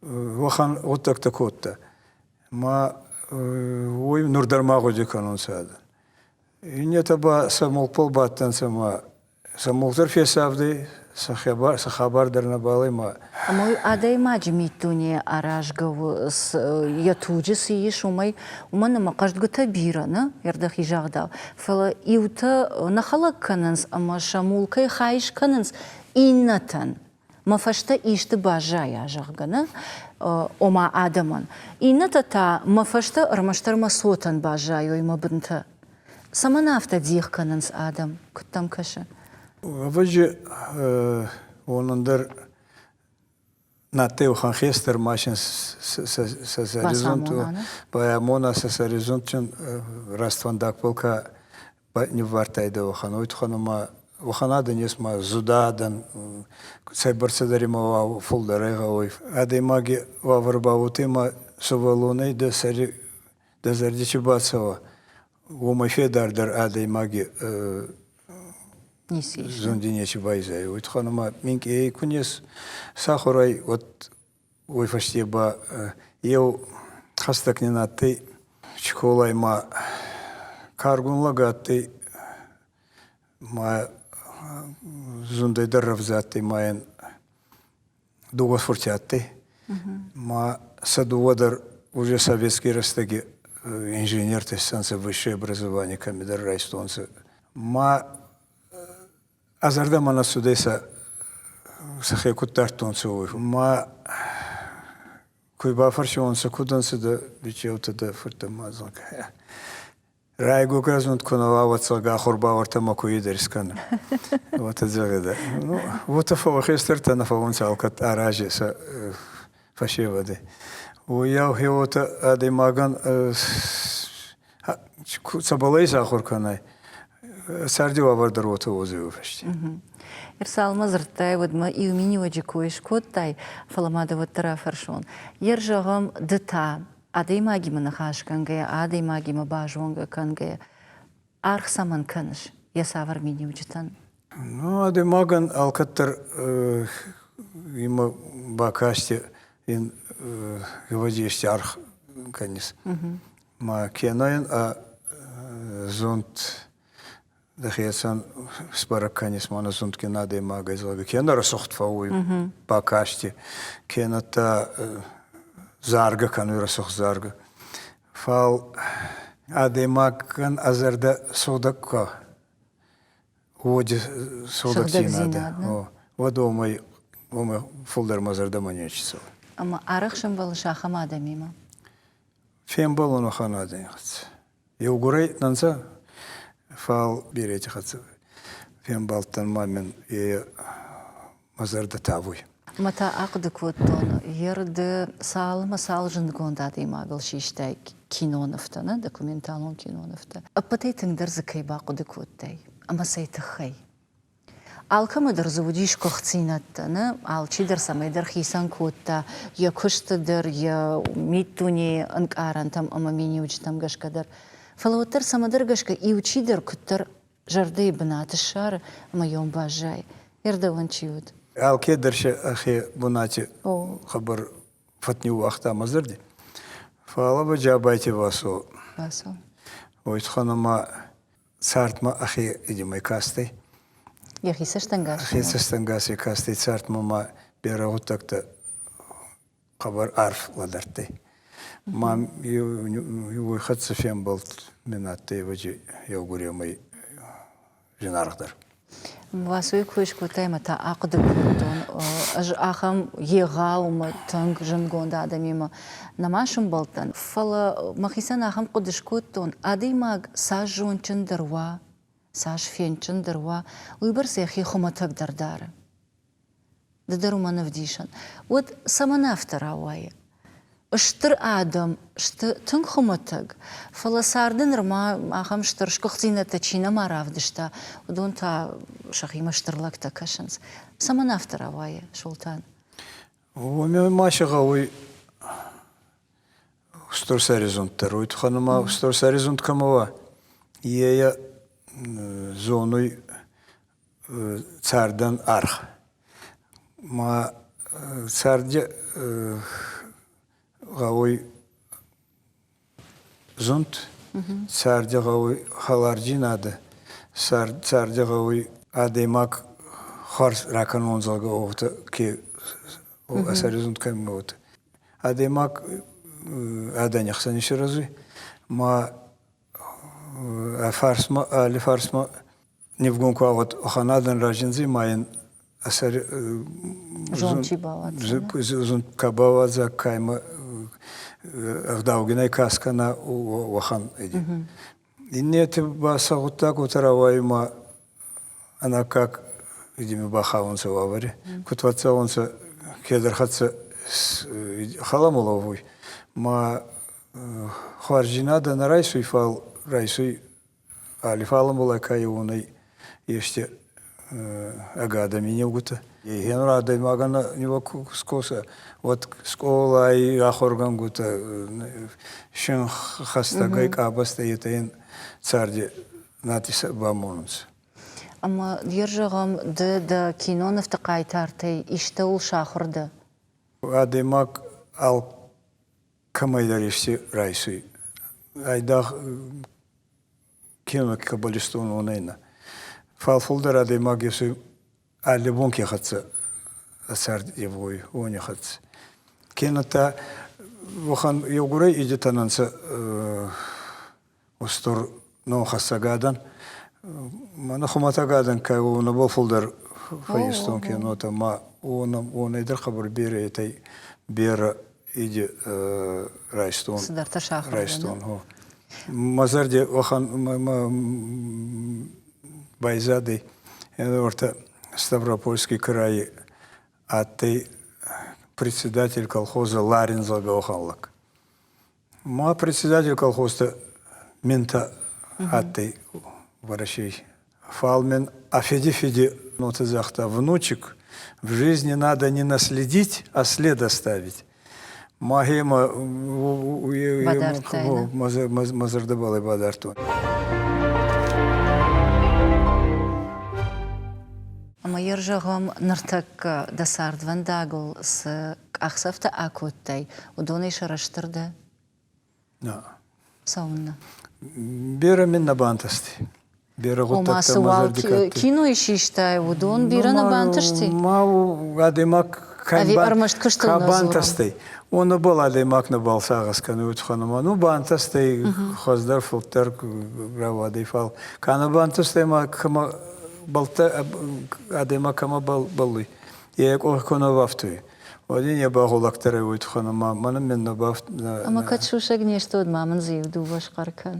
уӕхӕн гъуддӕгтӕ кодта. Ма уой нур дӕр ма гъуди кӕнунцӕ адӕн. Иннетӕ ба сӕ мулкбӕл бадтӕнцӕ ма сӕ мулк дӕр фесавдӕй, сӕ хабар дӕр нӕбал ӕй ма. Ӕмӕ уый адӕймаджы миддуне аразгӕ у, йӕ туджы цы ис, уымӕй, уымӕн ӕмӕ хъӕздгуытӕ бирӕ, нӕ, ӕрдӕхи загъдау, фӕлӕ иутӕ нӕ хӕлӕг кӕнынц ӕмӕ сӕ мулкӕй хай скӕнынц иннӕтӕн, мӕ фӕстӕ исты баззайа, зӕгъгӕ, нӕ, ома адӕмӕн. Иннӕтӕ та мӕ фӕстӕ ӕрмӕстдӕр мӕ цотӕн баззайой мӕ бынтӕ. Цӕмӕн афтӕ дих кӕнынц адӕм, куыд дӕм кӕсы? Ӕвӕджи уонӕн дӕр надтӕй уӕхӕн хестӕр машин сӕ сӕризунт байамона сӕ сӕризундджын рӕствӕндагбӕл ка ниввардтайдӕ уӕхӕн, уой туххӕн ӕма уӕхӕн адӕн ес ма зудӕ адӕн, цӕйбӕрцӕдӕр имӕ уа фулдӕрӕй гъӕуй. Адӕймаги уавӕр ба уотемӕ сувӕллонӕй дӕ сӕри дӕ зӕрди чи бацӕуа, уомӕй федардӕр адӕймаги зунди неци байзайуй. Уой туххӕн ӕма минкъийӕй ку не сахур ӕй, уӕд уой фӕсте ба еу хӕстӕг нин адтӕй школай ма каргун лӕг адтӕй, ма зундӕй дӕр рӕвдзӕ адтӕй, ма ин дууӕ фурти адтӕй. Ма сӕ дууӕ дӕр уже советский рӕстӕги инженертӕ иссӕнцӕ высшее образование кӕмидӕр райстонцӕ. Ма ӕ зӕрдӕмӕ нӕ цудӕй сӕ сӕхе куд дардтонцӕ, уой. Ма куй бафӕрсиуонцӕ, куд ӕнцӕ дӕ бичеутӕ, дӕ фурттӕ ма зӕгъгӕ. Райгугӕ зунд ку нӕ уа, уӕд зӕгъгӕ, ахур бауӕртӕмӕ ку идӕр искӕнӕ. Уотӕ зӕгъидӕ. Ну, уотӕ хестӕртӕ нӕ фӕуунцӕ алкӕд арази сӕ фӕсевӕди. Уоййау хе уотӕ адӕймагӕн цӕбӕл ӕй сахур кӕнай, царди уавӕр дӕр уотӕ уодзӕй фӕсте. Ерсалмӕ дзырдтай, уӕд ма иу миниуӕджы кой скодтай, фӕлӕ ма дӕ уӕддӕр афӕрсон. Ер зӕгъӕм, ды та адӕймагимӕ ныхасгӕнгӕйӕ, адӕймагимӕ базонгӕ кӕнгӕйӕ, аргъ цӕмӕн кӕныс, йӕ цавӕр миниуджытӕн? Ну, адӕймагӕн алкӕддӕр имӕ бакасти ин ести аргъ кӕнис. Ма кенӕ ин ӕ зунд дӕхецӕн сбӕрӕг кӕнис, мӕнӕ зундгин адӕймагӕй зӕгъгӕ, кенӕ рӕсугъд фӕууй бакасти, кенӕ та заргӕ кӕнуй рӕсугъд заргӕ. Фал адӕймагӕн ӕ зӕрдӕ сугъдӕг ка уоди сугъдӕгдзийнадӕ, уӕд уомӕй уомӕй фулдӕр мӕ зӕрдӕмӕ нечи цӕуй. Ӕма арӕх сӕмбӕлыс ахӕм адӕмимӕ? Фембӕлун уӕхӕн адӕми хӕццӕ. Еугурӕй нӕ нцӕ, фал берети хӕццӕ фембалдтӕн ма мин е мӕ зӕрдӕ тавуй. Ӕмӕ та ахъуыды кодтон, ер ды цалынмӕ цал зындгонд адӕймагыл систай кинонывтӕ, нӕ документалон кинонывтӕ, ӕппӕтӕй тынгдӕр дзы кӕй бахъуыды кодтай ӕмӕ цӕй тыххӕй? Алкӕмӕ дӕр дзы уыди сгуыхтдзинӕдтӕ, нӕ? Алчидӕр цӕмӕйдӕр хицӕн кодта йӕ куысты дӕр, йӕ миддунейы ӕнкъарӕнтӕм ӕмӕ миниуджытӕм гӕсгӕ дӕр. Фӕлӕ уӕддӕр цӕмӕдӕр гӕсгӕ иу чидӕр куыддӕр зӕрдӕйы бынат ссары ӕмӕ йӕм баззайы. Ӕрдӕуӕн чи уыд? Алке дӕр сӕ ӕхе бунати хъӕбӕр фӕтниууагъта мӕ зӕрди. Фал Джабайти Васо. Васо. Уой туххӕн ӕма цардмӕ ӕхе идемӕй кастӕй. Йӕхи цӕстӕнгас? Ӕхе цӕстӕнгасӕй кастӕй цардмӕ ма берӕ гъуддӕгтӕ хъӕбӕр арф лӕдӕрдтӕй. Ма уой хӕццӕ фембӕлд мин адтӕй ӕвӕдзи еугуремӕй зинаргъдӕр. Васойы кой скодтай ӕмӕ та ахъуыды кодтон, ӕз ахӕм егъау ӕмӕ тынг зындгонд адӕмимӕ нӕма сӕмбӕлдтӕн, фӕлӕ мӕхицӕн ахӕм хъуыды скодтон, адӕймаг цас зондджындӕр уа, цас фендджындӕр уа, уыйбӕрц йӕхи хуымӕтӕгдӕр дары. Ды дӕр уымӕн ӕвдисӕн. Уӕд цӕмӕн афтӕ рауайы? Стыр адӕм сты тынг хуымӕтӕг, фӕлӕ царды нырма ахӕм стыр сгуыхтдзинӕдтӕ чи нӕма равдыста, уыдон та сӕхимӕ стыр лӕгтӕ кӕсынц. Цӕмӕн афтӕ рауайы, Султан? Уомӕн ма си гъӕуй устур сӕризунд дӕр. Уой туххӕн ӕма устур сӕризунд кӕмӕ уа, е зонуй цардӕн аргъ. Ма царди гъӕуй зунд, царди гъӕуй хӕлардзийнадӕ, царди гъӕуй адӕймаг хуарз ракӕнун зӕгъгӕ, уотӕ ке сӕризунд кӕми уотӕ. Адӕймаг адӕни хсӕн исирӕзуй, ма ӕ фарсмӕ, алли фарсмӕ нивгун ку уӕд охӕнадӕн разиндзӕй ма ин Зунд чи бауадза? Зунд ка бауадза, ка имӕ ӕгъдаугинӕй ка скӕна, уӕхӕн. Иннети ба сӕ гъуддаг уотӕ рауайуй ма ӕнаккаг видимо бахаунцӕ уавӕри. Куд фӕццӕунцӕ кедӕр хӕццӕ халамоловуй, ма хуарздзийнадӕ нӕ райсуй, фал райсуй алифаламбулай ка еуонӕй ести ӕгадӕ минеугутӕ. Хенур адӕймагӕн нива ку скоса, уӕд скъолай ахургӕнгутӕ, синххӕстӕгӕй къабӕзтӕ етӕ ин царди нати бамонунцӕ. Ӕмӕ йе зӕгъӕм, ды дӕ кинонывты хъайтартӕй истӕуыл сахуыр дӕ? Адӕймаг алкӕмӕйдӕр ести райсуй. Айдагъ кино каббалистон уонӕй нӕ. Фал фулдӕр адӕймаг есуй алли бон ке хӕццӕ цард евгъуй, уони хӕццӕ. Кенӕ та уӕхӕн еугурӕй идетӕн ӕнцӕ устур номхӕссӕг адӕн. Мӕнӕ хуымӕтӕг адӕн кӕй уонӕбӕл фулдӕр фӕййистон кинотӕ, ма уонӕй дӕр хъӕбӕр беретӕй берӕ иди райстон. Цидӕртӕ сахур Райстон, гъо. Мӕ зӕрди уӕхӕн байзадӕй ӕнӕвӕртӕ Ставропольский крайи адтӕй председатель колхоза Ларин зӕгъгӕ уӕхӕн лӕг. Ма председатель колхозта мента адтӕй Уӕрӕсей. Фал мин афеди-феди нота загъта, внучек, в жизни надо не наследить, а след оставить. Мӕхемӕ мӕ зӕрдӕбӕл бадардтон. Ӕмӕ йӕ зӕгъӕм, ныртӕккӕ дӕ цардвӕндагыл цы къахдзӕфтӕ акодтай, уыдонӕй сӕрыстыр дӕ? Нӕ. Цӕуыннӕ? Берӕ мин нӕ бантӕсти. Берӕ Ома, гъуддӕгтӕ цы мӕ уал зӕрди ка адтӕй. кинойы систай, уыдон бирӕ нӕ бантысти? Ма адӕймаг Ӕви ӕрмӕст куыстыл ка нӕ дзурӕм? бантӕстӕй, уонӕбӕл адӕймаг нӕбал сагъӕс кӕнуй тухӕн ӕма ну бантӕстӕй хуӕздӕр фулдӕр рауадӕй, фал ка нӕ бантӕстӕй ма кӕмӕ бӕлттӕ адӕймаг кӕмӕ бӕллуй, е къох ку нӕ бафтуй. Уӕд ин е багъулагдӕр ӕй уой туххӕн ӕма мӕнӕн мин нӕ бафт Ӕма кӕд сусӕг не сты, уӕд ма мын дзы иу дыууӕ схъӕр кӕн.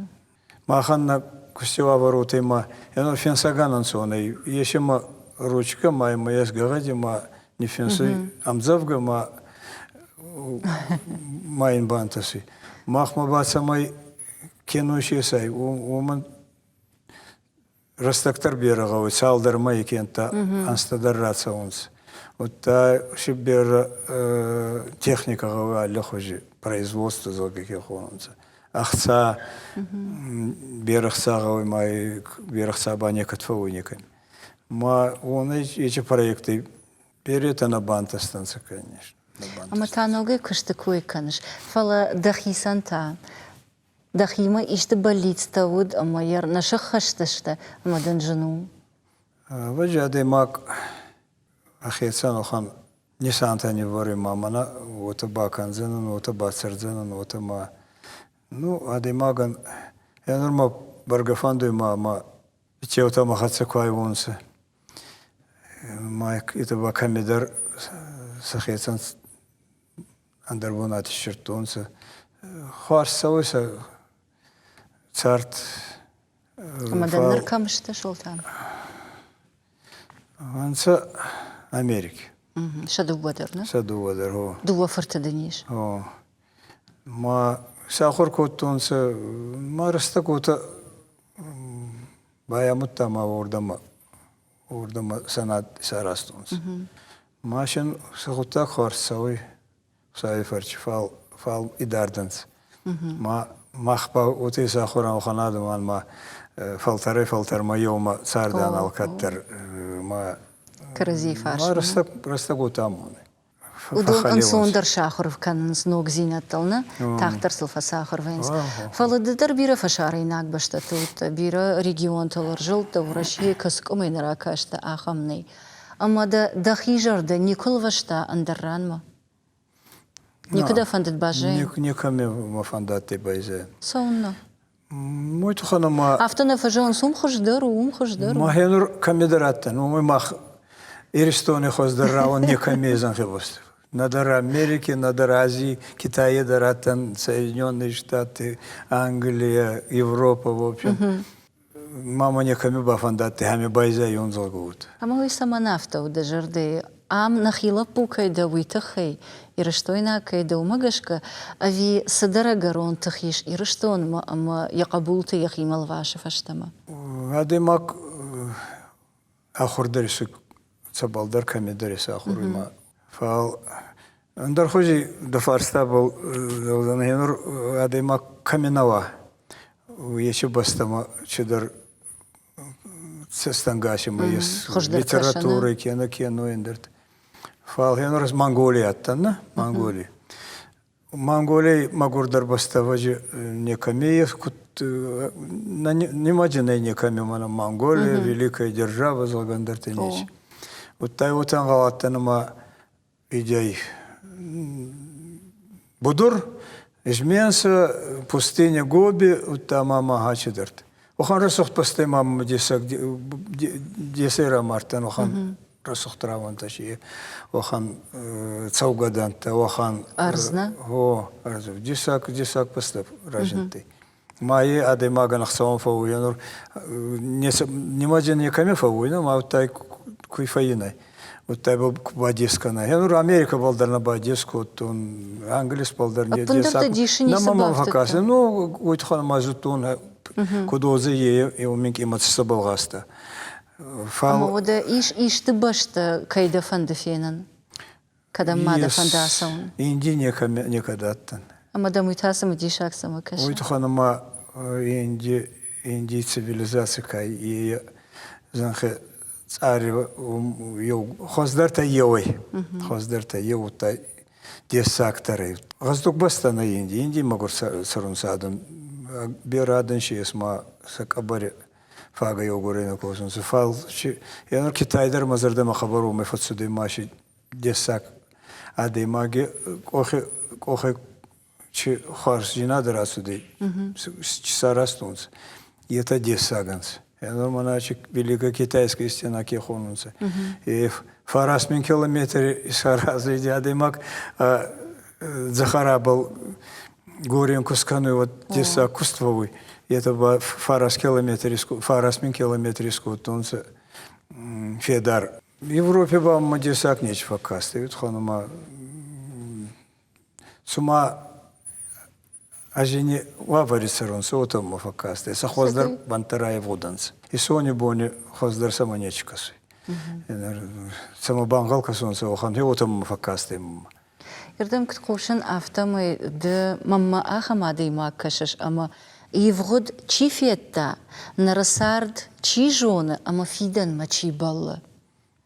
Махӕн нӕ кусти уавӕрутӕй ма ӕно финсӕгӕн ӕнцон ӕй. Ес ӕма ручкӕ ма ӕма ес гӕгъӕди ма ниффинсуй ӕмдзӕвгӕ ма ма ин бантӕсуй. Махмӕ ба цӕмӕй кино исесай, уомӕн рӕстӕгдӕр берӕ гъӕуй, цалдӕр мӕйи кенӕ ӕнзтӕ дӕр рацӕунцӕ. Удта си берӕ техникӕ гъӕуй аллихузи производство, зӕгъгӕ, ке хонунцӕ. Ӕхца, берӕ хца гъӕуй, ма берӕ хца ба некӕд фӕууй некӕми. Ма уонӕй ечи проекттӕй беретӕ нӕ бантӕстӕнцӕ, конечно. Ӕма та ногӕй куысты кой кӕныс, фӕлӕ дӕхицӕн та Дӕхимӕ исты бӕллицтӕ уыд ӕмӕ йӕ нӕ сӕххӕст сты ӕмӕ дын зын у? Ӕвӕдзи адӕймаг ӕхецӕн уӕхӕн нисантӕ ниввӕруй ма мӕнӕ уотӕ бакӕндзӕнӕн, уотӕ бацӕрдзӕнӕн, уотӕ ма ну адӕймагӕн е нурма бӕргӕ фӕндуй ма ма биццеутӕ мӕ хӕццӕ ку айуонцӕ. Ма етӕ ба кӕмидӕр сӕхецӕн ӕндӕр бунати иссирдтонцӕ. Хуарз цӕуй сӕ цард. Ӕма дӕ нур кӕм сты, Солтан? Ӕнцӕ Америки. Сӕ дыууӕ дӕр, нӕ? Сӕ дыууӕ дӕр, гъо. Дыууӕ фырты дын ис? Гъо. Ма сахур кодтонцӕ, ма рӕстӕг уотӕ байамудта ма уордӕмӕ уордӕмӕ сӕ над исаразтонцӕ. Ма син сӕ гъуддаг хуарз цӕуй, Хуцауи фӕрци, фал, фал идард ӕнцӕ. Ма мах ба уотӕ исахур ан адӕмӕн ма фӕлтӕрӕй-фӕлтӕрмӕ еумӕ цардан алкӕддӕр ма Кӕрӕдзей фарсмӕ. Рӕстӕг, рӕстӕг уотӕ амоны. Уыдон ӕнцондӕр сахуыр кӕнынц ногдзинӕдтыл, нӕ? Тагъддӕр сыл фӕцахуыр вӕййынц. Фӕлӕ ды дӕр бирӕ фӕсарӕйнаг бӕстӕты уыдтӕ, бирӕ регионтыл ӕрзылдтӕ, Уӕрӕсейы кӕцы къуымӕй нӕ ракастӕ, ахӕм нӕй. Ӕмӕ дӕ дӕхи зӕрдӕ никуы лвӕста ӕндӕр ранмӕ? Никуы дӕ фӕндыд баззайын? Никӕми мӕ фӕндадтӕй байзайын. Цӕуыннӕ? Мой туххӕн ӕма Афтӕ нӕ фӕзӕгъынц, уым хуыздӕр у, уым хуыздӕр у. Мӕхе нур кӕмидӕр адтӕн, уомӕй мах Иристони хуӕздӕр рауӕн некӕми зӕнхи Нӕдӕр Америки, нӕдӕр Азий, Китайи дӕр адтӕн, Соединенные Штаты, Англия, Европа, в общем. Мама некӕми бафӕндадтӕй, ами байзайун зӕгъгӕ Ӕмӕ уый цӕмӕн афтӕ у дӕ зӕрдӕйы? Ам нӕхи лӕппу кӕй дӕ, уый тыххӕй, ирыстойнаг кӕй дӕ, уымӕ гӕсгӕ, ӕви цыдӕр ӕгӕрон тых ис Ирыстонмӕ ӕмӕ йӕ хъӕбулты йӕхимӕ лвасы фӕстӕмӕ? Адӕймаг ахуыр дӕр ис, цӕбӕлдӕр кӕмидӕр ис ахур ма. Фал ӕндӕр хузи дӕ фарстабӕл нур адӕймаг кӕми нӕ уа, ечи бӕстӕмӕ чидӕр цӕстӕнгасимӕ ес литературӕ кенӕ кено ӕндӕртӕ. Фал хенор Монголий адтӕн, нӕ? Монголий. Монголий мӕгурдӕр бӕстӕвӕджы некӕми ес, куд нимаджы нӕй некӕми мӕнӕ Монголия, великая держава, зӕгъгӕ, ӕндӕртӕ нечи. Удта уотӕ ӕнгъӕл адтӕн ӕма идей будур, изменса, пустыня Гоби, удта ма ма чидӕртӕ. Уӕхӕн рӕсугъд бӕстӕй ма мӕмӕ дессаг десӕй рамардтӕн, уӕхӕн рӕсугъд рауӕнтӕ си, уӕхӕн цӕугӕдӕнттӕ, уӕхӕн Ӕрдз, нӕ? Гъо, ӕрдз. Дессаг, дессаг бӕстӕ разиндтӕй. Ма е адӕймагӕн ӕхцӕуӕн фӕууй, нур нимӕдзӕ некӕми фӕууй, ма удта куй фӕййинай. Удта бадес кӕнай. Нур Америкӕбӕл дӕр нӕ бадес кодтон, Англисбӕл дӕр не Ӕппындӕр дисы ницы Нӕ мӕ фӕкӕсы. Ну, уой туххӕн ма зудтон, куд уодзӕй е, еу минкъий мӕ цӕбӕл гъазта. Фал Ӕмӕ уӕдӕ ис исты бӕстӕ, кӕй дӕ фӕнды фенын? Кӕдӕм ма дӕ фӕнды ацӕуын? Инди некӕд адтӕн. Ӕмӕ дӕм уый та цымыдисаг цӕмӕ кӕсы? Уый туххӕн ӕма Инди, Индий цивилизаци ка е зӕнхи цъари еу хуӕздӕртӕй еуӕй, хуӕздӕртӕй еу удта дессагдӕр ӕй. Гъӕздуг бӕстӕ нӕ Инди. Индий мӕгур цӕрунцӕ адӕм. Берӕ адӕн си ес ма сӕ къӕбӕри фагӕ еугурӕй нӕ косунцӕ. Фал си е Китай дӕр мӕ зӕрдӕмӕ хъӕбӕр уомӕй фӕццудӕй ма си дессаг адӕймаги къохи къохӕй чи хуарздзийнадӕ рацудӕй, чи саразтонцӕ, етӕ дессаг ӕнцӕ. Мӕнӕ чи Великая Китайская стена ке хонунцӕ. Е 9000 километри исаразуй адӕймаг дзӕхӕрабӕл горен куст кӕнуй, уӕд дессаг куст фӕууй. Етӕ ба 9 километри, 9000 километри искодтонцӕ федар. Европе ба ма дессаг нечи фӕккастӕй, ма цума ӕзини уавӕри цӕрунцӕ, уотӕ мӕ фӕккастӕй. Сӕ хуӕздӕр бӕнттӕ райевгъудӕнцӕ. Исони бони хуӕздӕр сӕмӕ нечи кӕсуй. Цӕмӕ бангъӕл кӕсунцӕ, уӕхӕн уотӕ мӕ фӕккастӕй мӕмӕ. Ирдӕм куыд хъусын, афтӕмӕй ды мӕнмӕ ахӕм адӕймаг кӕсыс, ӕмӕ ивгъуыд чи федта, ныры цард чи зоны ӕмӕ фидӕнмӕ чи бӕллы.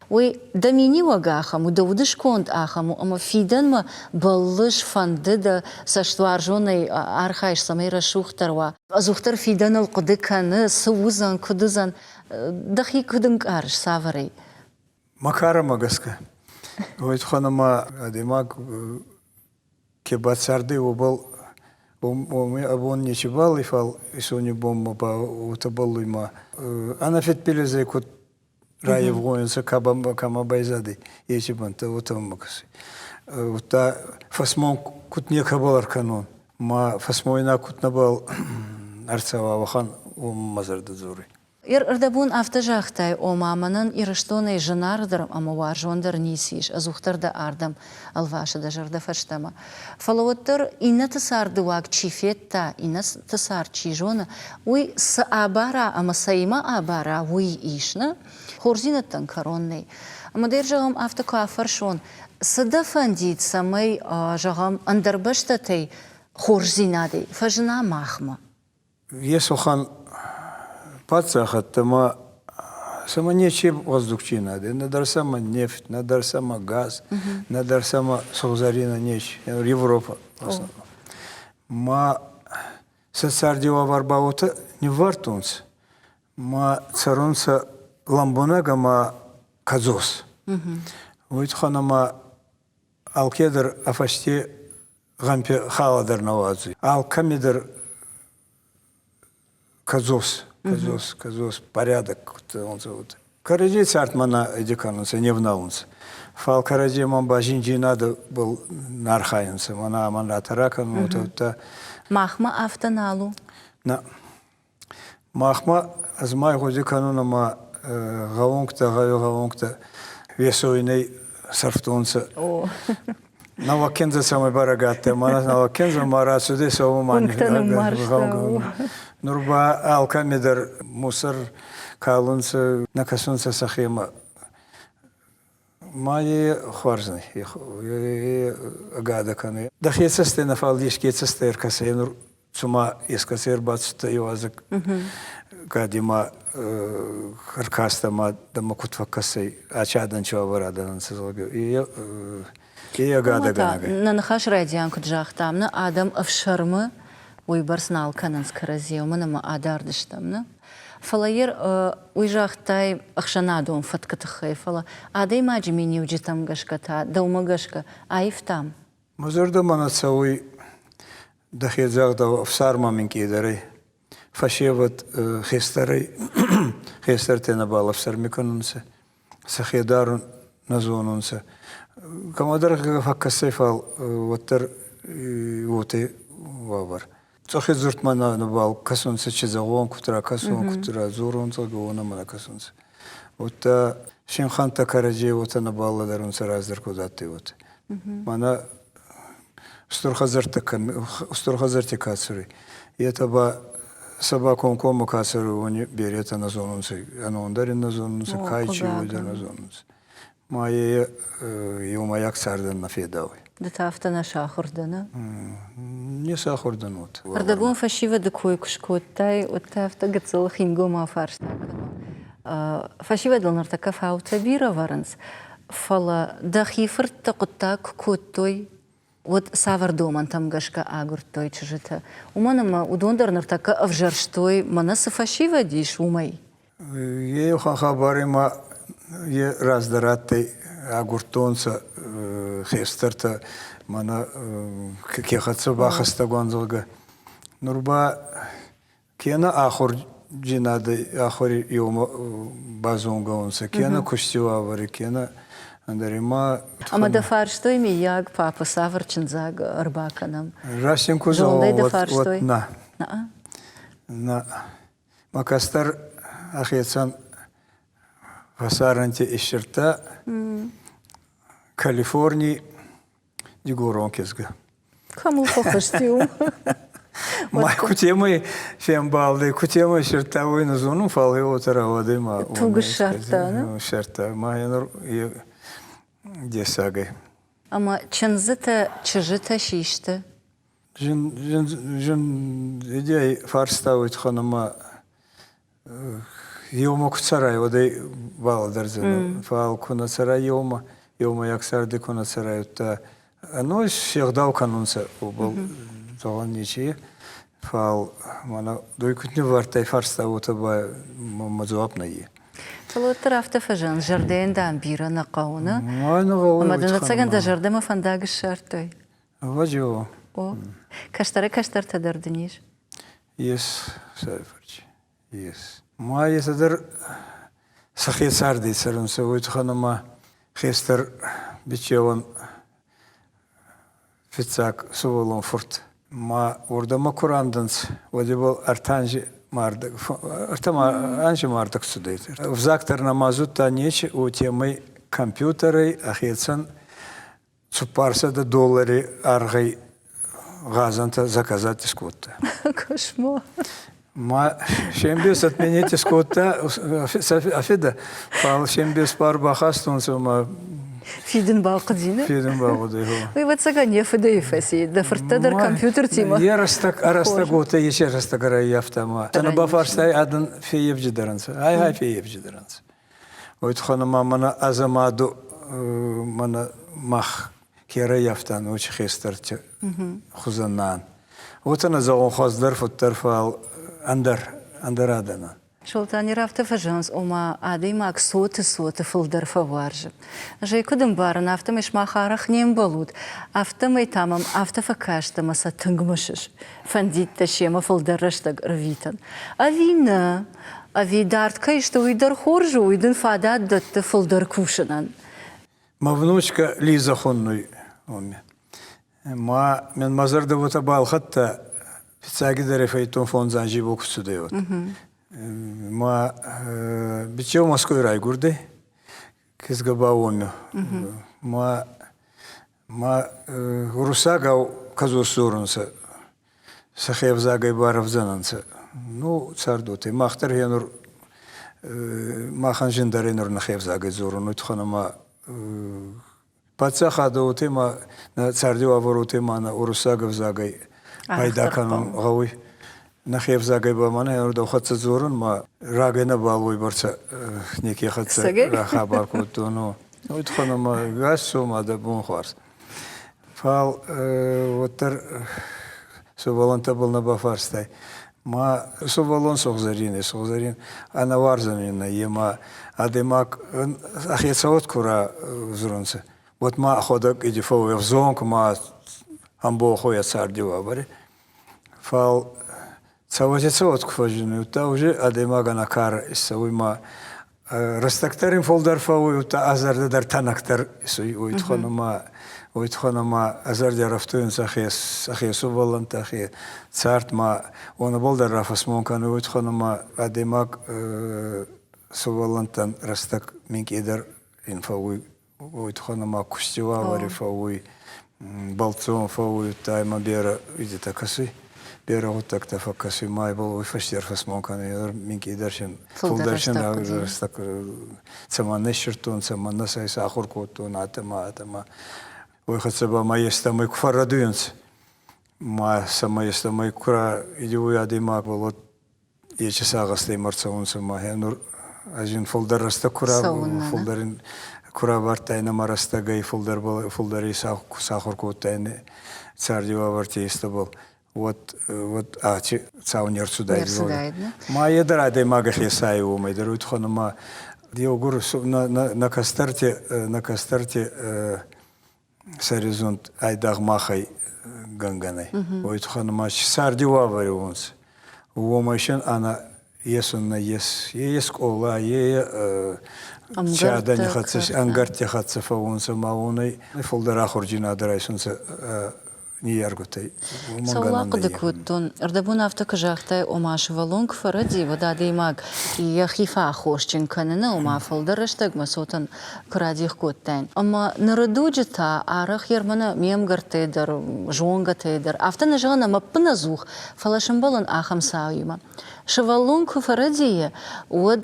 Уый дӕ миниуӕг ахӕм у, дӕ удысконд ахӕм у, ӕмӕ фидӕнмӕ бӕллыс, фӕнды дӕ цӕстуарзонӕй архайыс, цӕмӕй рӕсугъддӕр уа. Ӕдзухдӕр фидӕныл хъуыды кӕны, цы уыдзӕн, куыд уыдзӕн, дӕхи куыд ӕнкъарыс, цавӕрӕй? Мӕ карӕмӕ гӕсгӕ. Уой туххӕн ӕма адӕймаг ке бацардӕй, уобӕл уоми абон нечибал, фал исони бонмӕ ба уотӕ бӕллуй ма ӕнӕфедбилизӕй куд райевгъуйунцӕ, кӕмӕ байзадӕй, еци бӕнттӕ уотӕ мӕмӕ кӕсуй. Удта фӕсмон куд некӕбӕл ӕркӕнон, ма фӕсмойнаг куд нӕбал ӕрцӕуа, уӕхӕн уомӕ мӕ зӕрдӕ дзоруй. Ӕрдӕбон афтӕ загътай, ома мӕнӕн Ирыстонӕй зынаргъдӕр ӕмӕ уарзондӕр ницы ис, ӕдзухдӕр дӕ ардӕм ӕлвасы дӕ зӕрдӕ фӕстӕмӕ. Фӕлӕ уӕддӕр иннӕты цардыуаг чи федта, иннӕты цард чи зоны, уый цы абара ӕмӕ цӕимӕ абара, уый ис, нӕ? Хорздзинӕдтӕн кӕрон нӕй. Ӕмӕ дӕр, зӕгъӕм, афтӕ куы афӕрсон, цы дӕ фӕндид, цӕмӕй, зӕгъӕм, ӕндӕр бӕстӕтӕй хорздзинадӕй фӕзына махмӕ? Есохан паддзахӕдтӕмӕ сӕмӕ нечи гъӕздугдзийнадӕ, нӕдӕр сӕмӕ нефть, нӕдӕр сӕмӕ газ, нӕдӕр сӕмӕ сугъзӕрийнӕ нечи, Европа. Ма сӕ царди уавӕр ба уотӕ ниввардтонцӕ, ма цӕрунцӕ лӕмбунӕг ӕма кӕдзос. Уой туххӕн ӕма алкедӕр ӕ фӕсте гъӕмпи халӕ дӕр нӕ уадзуй. Алкӕми дӕр кӕдзос, кӕдзос, кӕдзос, порядок куд Кӕрӕдзей цардмӕ нӕ ӕди кӕнунцӕ, не вналунцӕ. Фал кӕрӕдземӕн ба зиндзийнадӕбӕл нӕ архайунцӕ, мӕнӕ амӕн ратӕра кӕнун, уотӕ. Махмӕ афтӕ нал у? Нӕ. Махмӕ ӕз ма гъуди кӕнун ӕма гъӕунгтӕ, гъӕуи гъӕунгтӕ весойнӕй сӕрфтонцӕ. Нӕуӕг кендзӕ цӕмӕй бӕрӕг адтӕй, мӕнӕ нӕуӕг кендзӕ ма рацудӕй сӕумӕ ма Нур ба алкӕми дӕр мусор калунцӕ, нӕ кӕсунцӕ сӕхемӕ. Ма е хуарз нӕй, е ӕгадӕ кӕнуй. Дӕхе цӕстӕй нӕ, фал еске цӕстӕй ӕркӕсай, нур цума ескӕци ӕрбацудтӕ иуазӕг, кӕд имӕ ӕркастӕ ма дӕмӕ куд фӕккӕсай, ачи адӕн чи уавӕр адӕн ӕнцӕ, зӕгъгӕ, е ӕгадӕгӕнӕг. Нӕ ныхас райдиан куыд загътам, нӕ адӕм ӕфсӕрмы уыйбӕрц нал кӕнынц кӕрӕдзийӕ, уымӕн ӕмӕ адард стӕм, нӕ? Фӕлӕ ер уый загътай ӕхсӕнадон фӕткы тыххӕй, фӕлӕ адӕймаджы миниуджытӕм гӕсгӕ та, дӕумӕ гӕсгӕ, аивтам? Мӕ зӕрдӕмӕ нӕ цӕуй дӕхе загъдау ӕфсармӕ минкъийдӕрӕй. Фӕсевӕд хестӕрӕй хестӕртӕ нӕбал ӕфсӕрми кӕнунцӕ, сӕхе дарун нӕ зонунцӕ. Кӕмӕдӕр фӕккӕсӕй, фал уӕддӕр уотӕ уавӕр. Цъӕхи дзурдмӕ нӕбал кӕсунцӕ, чи зӕгъон, куд ракӕсон, куд радзорон, зӕгъгӕ, уонӕмӕ нӕ кӕсунцӕ. Уӕдта синхӕнтӕ кӕрӕдзей уотӕ нӕбал лӕдӕрунцӕ раздӕр куд адтӕй, уотӕ. Мӕнӕ устур хӕдзӕрттӕ кӕми устур хӕдзӕртти ка цӕруй, етӕ ба сӕ ба комкоммӕ ка цӕруй, уони беретӕ нӕ зонунцӕ, ӕнон дӕр ин нӕ зонунцӕ, кай чи, уой дӕр нӕ зонунцӕ. Ма е еумӕйаг цардӕн нӕ федауй. Ды та афтӕ нӕ сахуыр дӕ, нӕ? Не сахуыр дӕн уӕд. Ӕрдӕбон фӕсивӕды кой куы скодтай, уӕд та афтӕ гыццыл хингомау фарста кӕнон. Фӕсивӕдыл ныртӕккӕ фаутӕ бирӕ вӕрынц, фӕлӕ дӕхи фырттӕ хъуыддаг куы кодтой, уӕд цавӕр домӕнтӕм гӕсгӕ агуырдтой чызджытӕ? Уымӕн ӕмӕ уыдон дӕр ныртӕккӕ ӕвзӕрстой, мӕнӕ цы фӕсивӕд ис, уымӕй. Е хабари ма е раздӕр адтӕй, агурдтонцӕ хестӕртӕ мӕнӕ ке хӕццӕ бахӕстӕгуан, зӕгъгӕ. Нур ба кенӕ ахурдзийнадӕ ахури еумӕ базонгӕ унцӕ, кенӕ кусти уавӕри, кенӕ ӕндӕр ма. Ӕмӕ дӕ фарстой, миййаг, папӕ, цавӕр чындзаг ӕрбакӕнӕм? Раст ин ку Зондӕй дӕ фарстой? Нӕ. Нӕ. Мӕ кӕстӕр ӕхецӕн фӕсарӕнти иссирдта Калифорний дигорон кизгӕ. Кӕмыл фӕхызти у? Ма кутемӕй фембалдӕй, кутемӕй сирдта, уой нӕ зонун, фал е уотӕ рауадӕй ма. Туг ссардта, не? Ссардта. Ма е нур дессагӕй. Ӕмӕ чындзытӕ чызджытӕ систы? Зын идея фарста уый туххӕн ӕма еумӕ ку цӕрай, уӕд ӕй балӕдӕрдзӕнӕ. Фал ку нӕ цӕрай еумӕ, еумӕйаг царди ку нӕ цӕрай, удта ӕной се гъдау кӕнунцӕ, уобӕл зӕгъӕн нечи. Фал мӕнӕ дуй куд ниввардтай фарста, уотӕ ба мӕ дзуапп нӕййе. Фӕлӕ уӕддӕр афтӕ фӕзӕгъынц, зӕрдӕйӕн, дам, бирӕ нӕ хъӕуы, нӕ? Ӕмӕ дын ӕцӕгӕн дӕ зӕрдӕмӕ фӕндаг ссардтой? Ӕвӕджиау. О, кӕстӕры кӕстӕртӕ дӕр дын ис? Ес, Сайфарчи, ес. Ма етӕ дӕр сӕхе цардӕй цӕрунцӕ, уой туххӕн ӕма хестӕр бичеуӕн фиццаг сувӕллон фурт. Ма уордӕмӕ ку рандӕнцӕ, уӕд ибӕл ӕртӕ анзи мардӕг, ӕртӕ анзи мардӕг цудӕй. Ӕвзаг дӕр нӕма зудта нечи, уотемӕй компьютерӕй ӕхецӕн 400 доллари аргъӕй гъазӕнтӕ заказать скодта. Кошмар. Ма сембес отменить скодта афеда, фал сембес пар бахастонцӕ ма Фидын бахъуыди, не? Фидын бахъуыди. Уый ӕвӕццӕгӕн йӕ фыдӕй фӕци, дӕ фырттӕ дӕр компьютертимӕ. Йе рӕстӕг ӕрӕстӕг уотӕ есе рӕстӕг ӕрӕййафта ма. Тӕнӕ бафарстай адӕн феййевджидӕр ӕнцӕ. Ай-гьай феййевджидӕр ӕнцӕ. Уой туххӕн ӕма мӕнӕ ӕзӕмӕду мӕнӕ мах ке ӕрӕййафтан, уоци хестӕрти хузӕн нӕ ан. Уотӕ нӕ зӕгъун хуӕздӕр, фуддӕр, фал ӕндӕр, ӕндӕр адӕнӕн. Солтан афтӕ фӕзӕгъынц, ома адӕймаг цоты цоты фылдӕр фӕуарзы. Ӕз ӕй куыд ӕмбарын, афтӕмӕй сымах арӕх не мбӕлут, афтӕмӕй та мӕм афтӕ фӕкаст ӕмӕ сӕ тынг мысыс. Фӕндид дӕ семӕ фылдӕр рӕстӕг ӕрвитын. Ӕви нӕ? Ӕви дард кӕй сты, уый дӕр хорз у, уый дын фадат дӕтты фылдӕр кусынӕн. Мӕ внучка Лиза хоннуй уоми. Ма мен мӕ зӕрдӕ уотӕ балхӕдта, фиццагидӕр фӕййидтон фондз анзи бо ку цудӕй уӕд. Ма бичеу Москвой райгурдӕй, кизгӕ ба уоми. Ма ма уруссагау кӕдзос дзорунцӕ, сӕхе ӕвзагӕй барӕвдзӕнӕнцӕ. Ну, цардуотӕй. Мах дӕр гъенур махӕн зиндӕр нур нӕхе ӕвзагӕй дзорун, уой туххӕн ӕма паддзахадӕ уотемӕ нӕ царди уавӕр уотемӕ нӕ уруссаг ӕвзагӕй пайда кӕнун гъӕуй. Нӕхе ӕвзагӕй ба мӕнӕ дӕу хӕццӕ дзорун ма рагӕй нӕбал уойбӕрцӕ неке хӕццӕ рахабар кодтон. Уой туххӕн ӕма гас цо ма дӕ бон хуарз. Фал уӕддӕр сувӕллӕнттӕбӕл нӕ бафарстай. Ма сувӕллон сугъзӕрийнӕ, сугъзӕрин ӕнӕуарзӕн ин нӕййе ма адӕймаг ӕхе цӕуӕт ку равзурунцӕ, уӕд ма ӕхуӕдӕг иди фӕууй ӕвзонг ма ӕмбохуй ӕ царди уавӕри. Фал Цӕуӕти цӕуӕт ку фӕззинуй, удта уже адӕймагӕн ӕ карӕ иссӕуй ма рӕстӕгдӕр ин фулдӕр фӕууй, удта ӕ зӕрдӕ дӕр тӕнӕгдӕр исуй. Уой туххӕн ӕма уой туххӕн ӕма ӕ зӕрди ӕрӕфтуйунцӕ ӕхе ӕхе сувӕллӕнттӕ, ӕхе цард ма уонӕбӕл дӕр рафӕсмон кӕнуй. Уой туххӕн ӕма адӕймаг сувӕллӕнттӕн рӕстӕг минкъийдӕр ин фӕууй уой туххӕн ӕма кусти уавӕри фӕууй, бӕлццон фӕууй, удта имӕ берӕ идетӕ кӕсуй, берӕ гъуддӕгтӕ фӕккӕсуй, ма ибӕл уой фӕсте ӕрфӕсмон кӕнуй, минкъийдӕр син фулдӕр син рӕстӕг цӕмӕннӕ иссирдтон, цӕмӕннӕ сӕ исахур кодтон, атӕ ма атӕ ма. Уой хӕццӕ ба ма естӕмӕй ку фӕррӕдуйунцӕ, ма сӕмӕ естӕмӕй ку идеуй адӕймагбӕл, уӕд ечи сагъӕстӕй ма рцӕунцӕ ма нур ӕз ин фулдӕр рӕстӕг ку фулдӕр ин ку равардтайнӕ ма рӕстӕгӕй фулдӕр фулдӕрӕй сахур кодтайнӕ царди уавӕрти естӕбӕл уӕд уӕд аци цау не рцудайд. Ма е дӕр адӕймаг ӕхецӕй уомӕй дӕр уой туххӕн ӕма еугур нӕ кӕстӕрти нӕ кӕстӕрти сӕризунд айдагъ махӕй гӕнгӕнӕй. Уой туххӕн ма царди уавӕри уонцӕ. Уомӕй син ӕнӕ есун нӕййес. Е скъола, е чадӕни хӕццӕ, ӕнгӕртти хӕццӕ фӕуунцӕ ма уонӕй фулдӕр ахурдзийнадӕ райсунцӕ ниййергутӕй. Цӕуыл ахъуыды кодтон, ӕрдӕбон афтӕ куы загътай, ома сывӕллон куы фӕрӕди, уӕд адӕймаг йӕхи фӕаххосджын кӕныны, ома фылдӕр рӕстӕгмӕ цотӕн куы радих кодтаин. Ӕмӕ ныры дуджы та арӕх ермӕны ме мгӕрттӕй дӕр, зонгӕтӕй дӕр, афтӕ нӕ зӕгъын ӕмӕ ӕппынӕдзух, фӕлӕ сӕмбӕлын ахӕм цауимӕ. Сывӕллон куы фӕрӕдийы, уӕд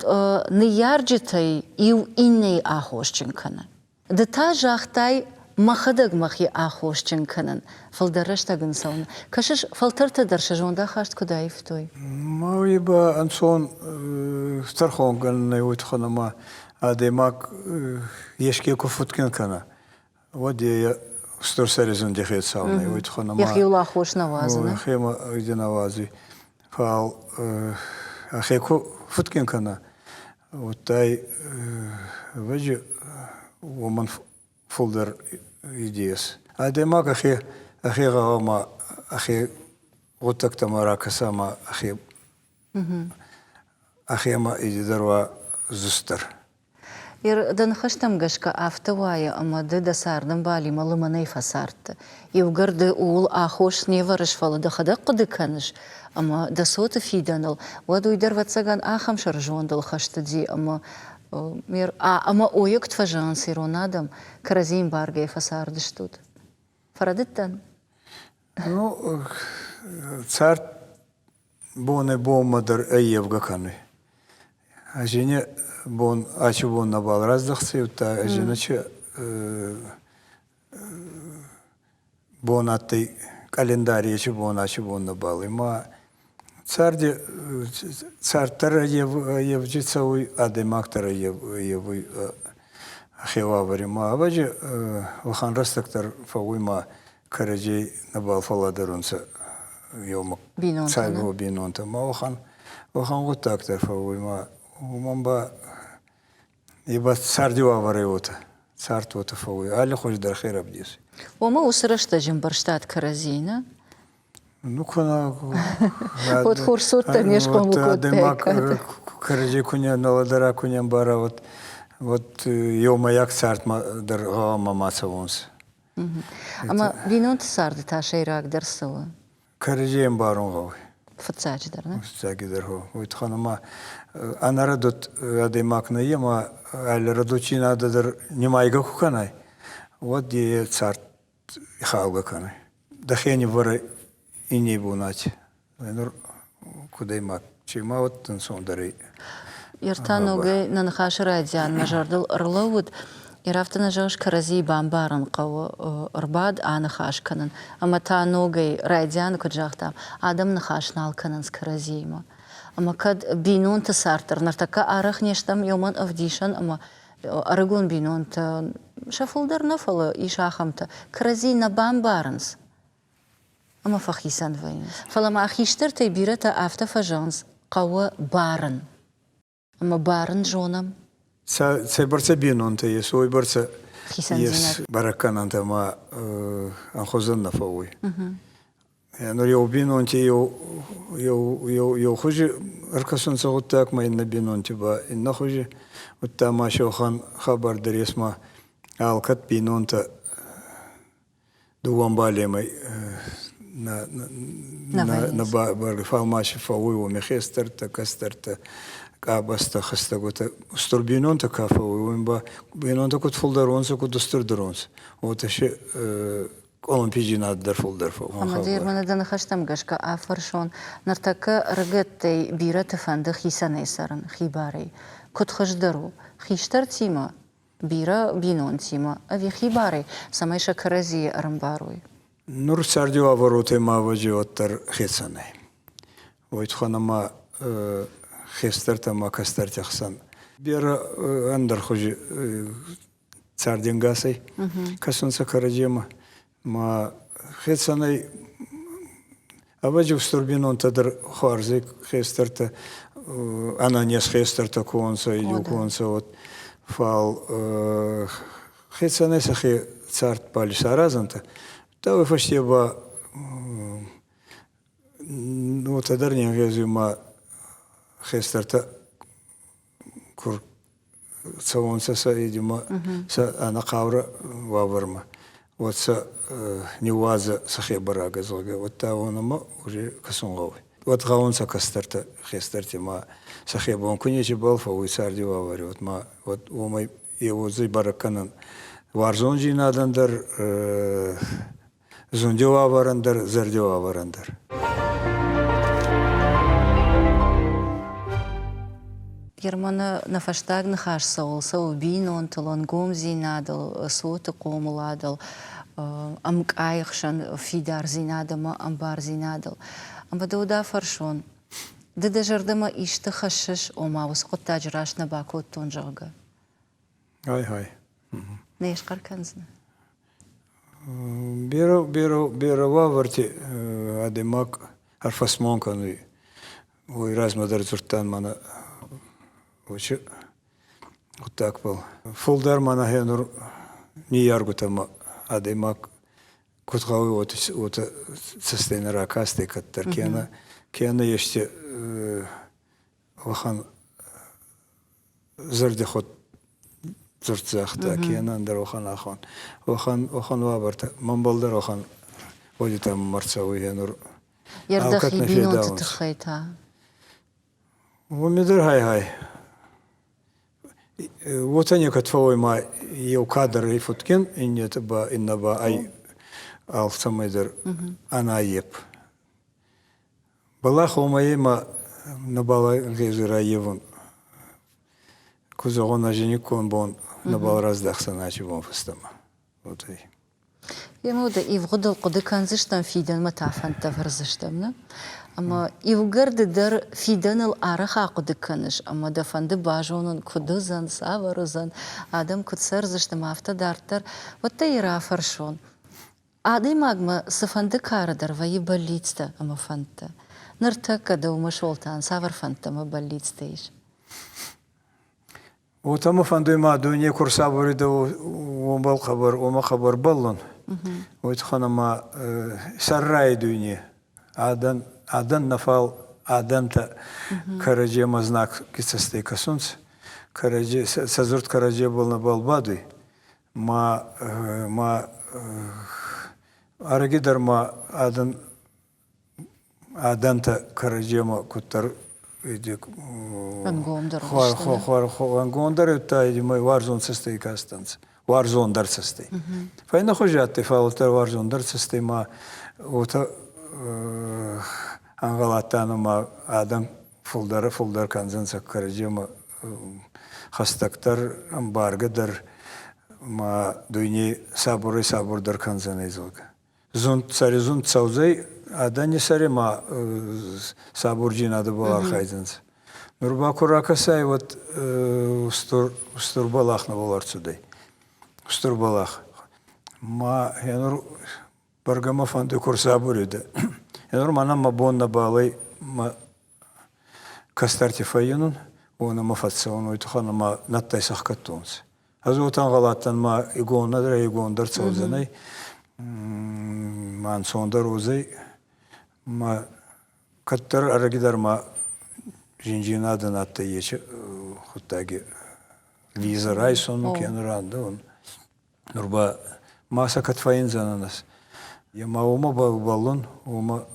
ныййарджытӕй иу иннӕйы аххосджын кӕны. Ды та загътай, мӕхӕдӕг мӕхи аххосджын кӕнын, фылдӕр рӕстӕг ын цӕуын. Кӕсыс, фӕлтӕртӕ дӕр сӕ зондахаст куыд аивтой? Уый ба ӕнцон тӕрхонгӕнӕн уой туххӕн ӕма адӕймаг еске ку фудгин кӕна, уӕд е устур сӕризунди хецау нӕй, уой туххӕн ӕма Йӕхиуыл аххос нӕ уадзы, нӕ? Йӕхемӕ нӕ уадзуй. Фал ӕхе ку фудгин кӕна, Уӕдтай ӕвӕджи уомӕн фулдӕр идеяс. Адӕймаг ӕхе ӕхе гъӕуама ӕхе гъуддӕгтӕмӕ ракӕса ӕма ӕхе ӕхемӕ идӕр уа зустдӕр. Дӕ ныхӕстӕм гӕсгӕ афтӕ уайы, ӕмӕ ды дӕ цардӕмбалимӕ лымӕнӕй фӕцардтӕ. Иугӕр ды ууыл аххос не вӕрыс, фӕлӕ дӕхӕдӕг хъуыды кӕныс, ӕмӕ дӕ цоты фидӕныл, уӕд уый дӕр, ӕвӕццӕгӕн, ахӕм сӕрызондыл хӕст уыди, ӕмӕ ӕмӕ ойӕгт фӕзӕгъынц ирон адӕм, кӕрӕдзийы ӕмбаргӕйӕ фӕцардыстут. Фӕрӕдыдтӕн? Ну, цард бонӕй-бонмӕ дӕр ӕййевгӕ кӕнуй. Ӕзине бон ачи бон нӕбал раздӕхдзӕй, удта ӕзине чи бон адтӕй къалендари ечи бон ачи бон нӕбал. Ма царди цард дӕр ӕййевджи цӕуй, адӕймаг дӕр ӕййевуй ӕхе уавӕри. Ма ӕвӕджи уӕхӕн рӕстӕг дӕр фӕууй ма кӕрӕдзей нӕбал фӕллӕдӕрунцӕ еумӕ цайгӕ бийнонтӕ. Ма уӕхӕн уӕхӕн гъуддаг дӕр фӕууй ма уомӕн ба и ба царди уавӕрӕй уотӕ. Цард уотӕ фӕууй, аллихузи дӕр хе равдесуй. Уомӕ уыцы рӕстӕджы ӕмбӕрстат кӕрӕдзей, нӕ? Ну, куы Вот хорз цоттӕ не схъомыл кодтаиккат. Кӕрӕдзи ку не нӕлӕдӕра, ку не мбара, вот, вот еумӕйаг цардмӕ дӕр гъӕуама ма цӕуонцӕ. Ӕмӕ бинонты царды та сӕйрагдӕр цы у? Кӕрӕдзи ӕмбарун гъӕуй. Фыццаджыдӕр, нӕ? Фыццагидӕр, уой туххӕн ӕма ӕнӕрӕдуд адӕймаг нӕййе ӕма аллирӕдуддзийнадӕ дӕр нимайгӕ ку кӕнай, уӕд е цард ихалгӕ кӕнуй. Дӕхе ниввӕрӕ инней бунати. Нур кудӕй ма чи ма уӕд ӕнцондӕрӕй. Ӕртӕ ногӕй нӕ ныхасы райдиан мӕ зӕрдыл ӕрлӕууыд. Афтӕ нӕ зӕгъыс, кӕрӕдзийы бамбарын хъӕуы, ӕрбад аныхас кӕнын. Ӕмӕ та ногӕй райдианы куыд загътам, адӕм ныхас нал кӕнынц кӕрӕдзиимӕ. Ӕмӕ кӕд бинонты цард дӕр ныртӕккӕ арӕх не стӕм уымӕн ӕвдисӕн ӕмӕ ӕрыгон бинонтӕ сӕ фылдӕр нӕ, фӕлӕ ис ахӕмтӕ, кӕрӕдзи нӕ бамбарынц ӕмӕ фӕхицӕн вӕййынц. Фӕлӕ ма хистӕртӕй бирӕтӕ афтӕ фӕзӕгъынц, хъӕуы барын. Ӕмӕ барын зонӕм. Цӕйбӕрцӕ бийнонтӕ ес, уойбӕрцӕ ес бӕрӕггӕнӕнтӕ ма ӕнхузӕн нӕ фӕууй. Нур еу бийнонти еу, еу, еу, еу хузи ӕркӕсунцӕ гъуддагмӕ, иннӕ бийнонти ба иннӕ хузи. Удта ма сеуӕхӕн хабар дӕр ес ма алкӕд бийнонтӕ дууӕ ӕмбалемӕй нӕ, нӕ бӕргӕ, фал ма си фӕууй уоми хестӕртӕ, кӕстӕртӕ, къабӕзтӕ, хӕстӕгутӕ. Устур бийнонтӕ ка фӕууй, уоми ба бийнонтӕ куд фулдӕр уонцӕ, куд устурдӕр уонцӕ, уотӕ си къуылымпыдзинад дӕр фылдӕр Ӕмӕ дӕ мӕнӕ дӕ ныхӕстӕм гӕсгӕ афӕрсон, ныртӕккӕ ӕрыгӕттӕй бирӕты фӕнды хицӕнӕй цӕрын, хибарӕй. Куыд хуыздӕр у, хистӕртимӕ, бирӕ бинонтимӕ ӕви хибарӕй, цӕмӕй сӕ кӕрӕдзийы ӕрӕмбарой? Нур царди уавӕрутӕй ма ӕвӕдзи уӕддӕр хецӕнӕй. Уой туххӕн ӕма хестӕртӕ ӕма кӕстӕрти хсӕн берӕ ӕндӕр хузи царденгасӕй кӕсунцӕ кӕрӕдземӕ. Ма хецӕнӕй ӕвӕдзи устур бийнонтӕ дӕр хуарзӕй хестӕртӕ, ӕнӕнез хестӕртӕ ку уонцӕ, еу ку уонцӕ, уӕд. Фал хецӕнӕй сӕхе цардбӕл исаразӕнтӕ. Дӕуи фӕсте ба уотӕ дӕр не нгъезуй ма хестӕртӕ ку цӕуонцӕ сӕ идимӕ, сӕ ӕнӕхъаурӕ уавӕрмӕ, уӕд сӕ ниууадзӕ сӕхе бӕрагӕ, зӕгъгӕ, уӕдта уонӕмӕ уже кӕсун гъӕуй. Уӕд гъӕунцӕ кӕстӕртӕ, хестӕрти ма сӕхе бон ку нечибал фӕууй царди уавӕри, уӕд ма уӕд уомӕй еуодзӕй бӕрӕг кӕнӕн уарзондзийнадӕн дӕр, зундеуавӕрӕн дӕр, зӕрдеуавӕрӕн дӕр. Германы нӕ фӕстаг ныхас цӕуыл цӕуы бинонтыл, ӕнгомдзинадыл, цоты хъомыладыл, ӕмкъайы хсӕн фидардзинад ӕмӕ ӕмбардзинадыл. Ӕмӕ дӕу дӕ фӕрсон, ды дӕ зӕрдӕмӕ исты хӕссыс, ома уыцы хъуыддаджы раст нӕ бакодтон, зӕгъгӕ? Ай-гьай. Не схъӕр кӕндзынӕ? Берӕ, берӕ, берӕ уавӕрти адӕймаг ӕрфӕсмон кӕнуй. Уой размӕ дӕр дзурдтан мӕнӕ уочи гъуддагбӕл. Фулдӕр мӕнӕ хе нур ниййергутӕмӕ адӕймаг куд гъӕуй, уотӕ, уотӕ цӕстӕй нӕ ракастӕй кӕддӕр, кенӕ, кенӕ ести уӕхӕн зӕрдихудт дзурддзӕхтӕ кенӕ ӕндӕр уӕхӕн ахон. Уӕхӕн, уӕхӕн уавӕртӕ мӕнбӕл дӕр уӕхӕн гъудитӕ мӕ рцӕуй гьенур. Ердӕхи бийнонты тыххӕй та? Уоми дӕр хай-хай. Уотӕ некӕд фӕууй ма еу кадӕр ӕй фудгин, иннетӕ ба иннӕ ба ӕй алцӕмӕй дӕр ӕнаййеп. Бӕлах уомӕй ма нӕбал ӕнгъезуй раййевун. Ку зӕгъон, ӕзиниккон бон нӕбал раздӕхдзӕн ачи бон фӕстӕмӕ. Уотӕй. Емӕ ивгъуыдыл хъуыды кӕндзыстӕм, фидӕнмӕ та фӕндтӕ вӕрдзыстӕм, нӕ? Ӕмӕ иугӕр ды дӕр фидӕныл арӕх ахъуыды кӕныс ӕмӕ дӕ фӕнды базонын, куыд уыдзӕн, цавӕр уыдзӕн, адӕм куыд цӕрдзысты ӕмӕ афтӕ дарддӕр, уӕд дӕ йӕ рафӕрсон. Адӕймагмӕ цыфӕнды кары дӕр вӕййы бӕллицтӕ ӕмӕ фӕндтӕ. Ныртӕккӕ дӕумӕ, Солтан, цавӕр фӕндтӕ ӕмӕ бӕллицтӕ ис? Уотӕ мӕ фӕндуй ма дуйне ку рсабуридӕ, уомбӕл хъӕбӕр, уомӕ хъӕбӕр бӕллун. Уой туххӕн ӕма сӕррай дуйне адӕн, адӕн нӕ фал адӕнтӕ кӕрӕдземӕ знаг цӕстӕй кӕсунцӕ, кӕрӕдзе, сӕ дзурд кӕрӕдзебӕл нӕбал бадуй. Ма, ма ӕрӕги дӕр ма адӕн адӕнтӕ кӕрӕдземӕ куддӕр ӕнгомдӕр уарзон цӕстӕй кастӕнцӕ, уарзондӕр цӕстӕй. Фӕйнӕхузи адтӕй, фал уӕддӕр уарзондӕр цӕстӕй ма уотӕ ӕнгъӕл адтӕн ӕма адӕм фулдӕр фулдӕр кӕндзӕнцӕ кӕрӕдземӕ хӕстӕгдӕр, ӕмбаргӕдӕр ма дуйней сабурӕй-сабурдӕр кӕндзӕнӕй, зӕгъгӕ. Зунд сӕри зунд цӕудзӕй адӕни сӕри ма сабурдзийнадӕбӕл архайдзӕнцӕ. Нур ба ку ракӕсай, уӕд устур, устур бӕлах нӕбал ӕрцудӕй. Устур бӕлах. Ма гьенур бӕргӕ мӕ фӕндуй ку рсабур уидӕ. Гьенур мӕнӕн мӕ бон нӕбал ӕй мӕ кӕстӕрти фӕййинун, уонӕмӕ фӕццӕун, уой туххӕн ӕма нӕдтӕ исӕхгӕдтонцӕ. Ӕз уотӕ ӕнгъӕл адтӕн, ма игонӕдӕр игондӕр цӕудзӕнӕй, ма ӕнцондӕр уодзӕй. Ма кӕддӕр ӕрӕги дӕр ма зиндзийнадӕн адтӕй ечи гъуддаги виза райсун кенӕ рандӕун. Нур ба ма сӕ кӕд фӕййиндзӕнӕн ӕз. Е ма уомӕ бӕллун, уомӕ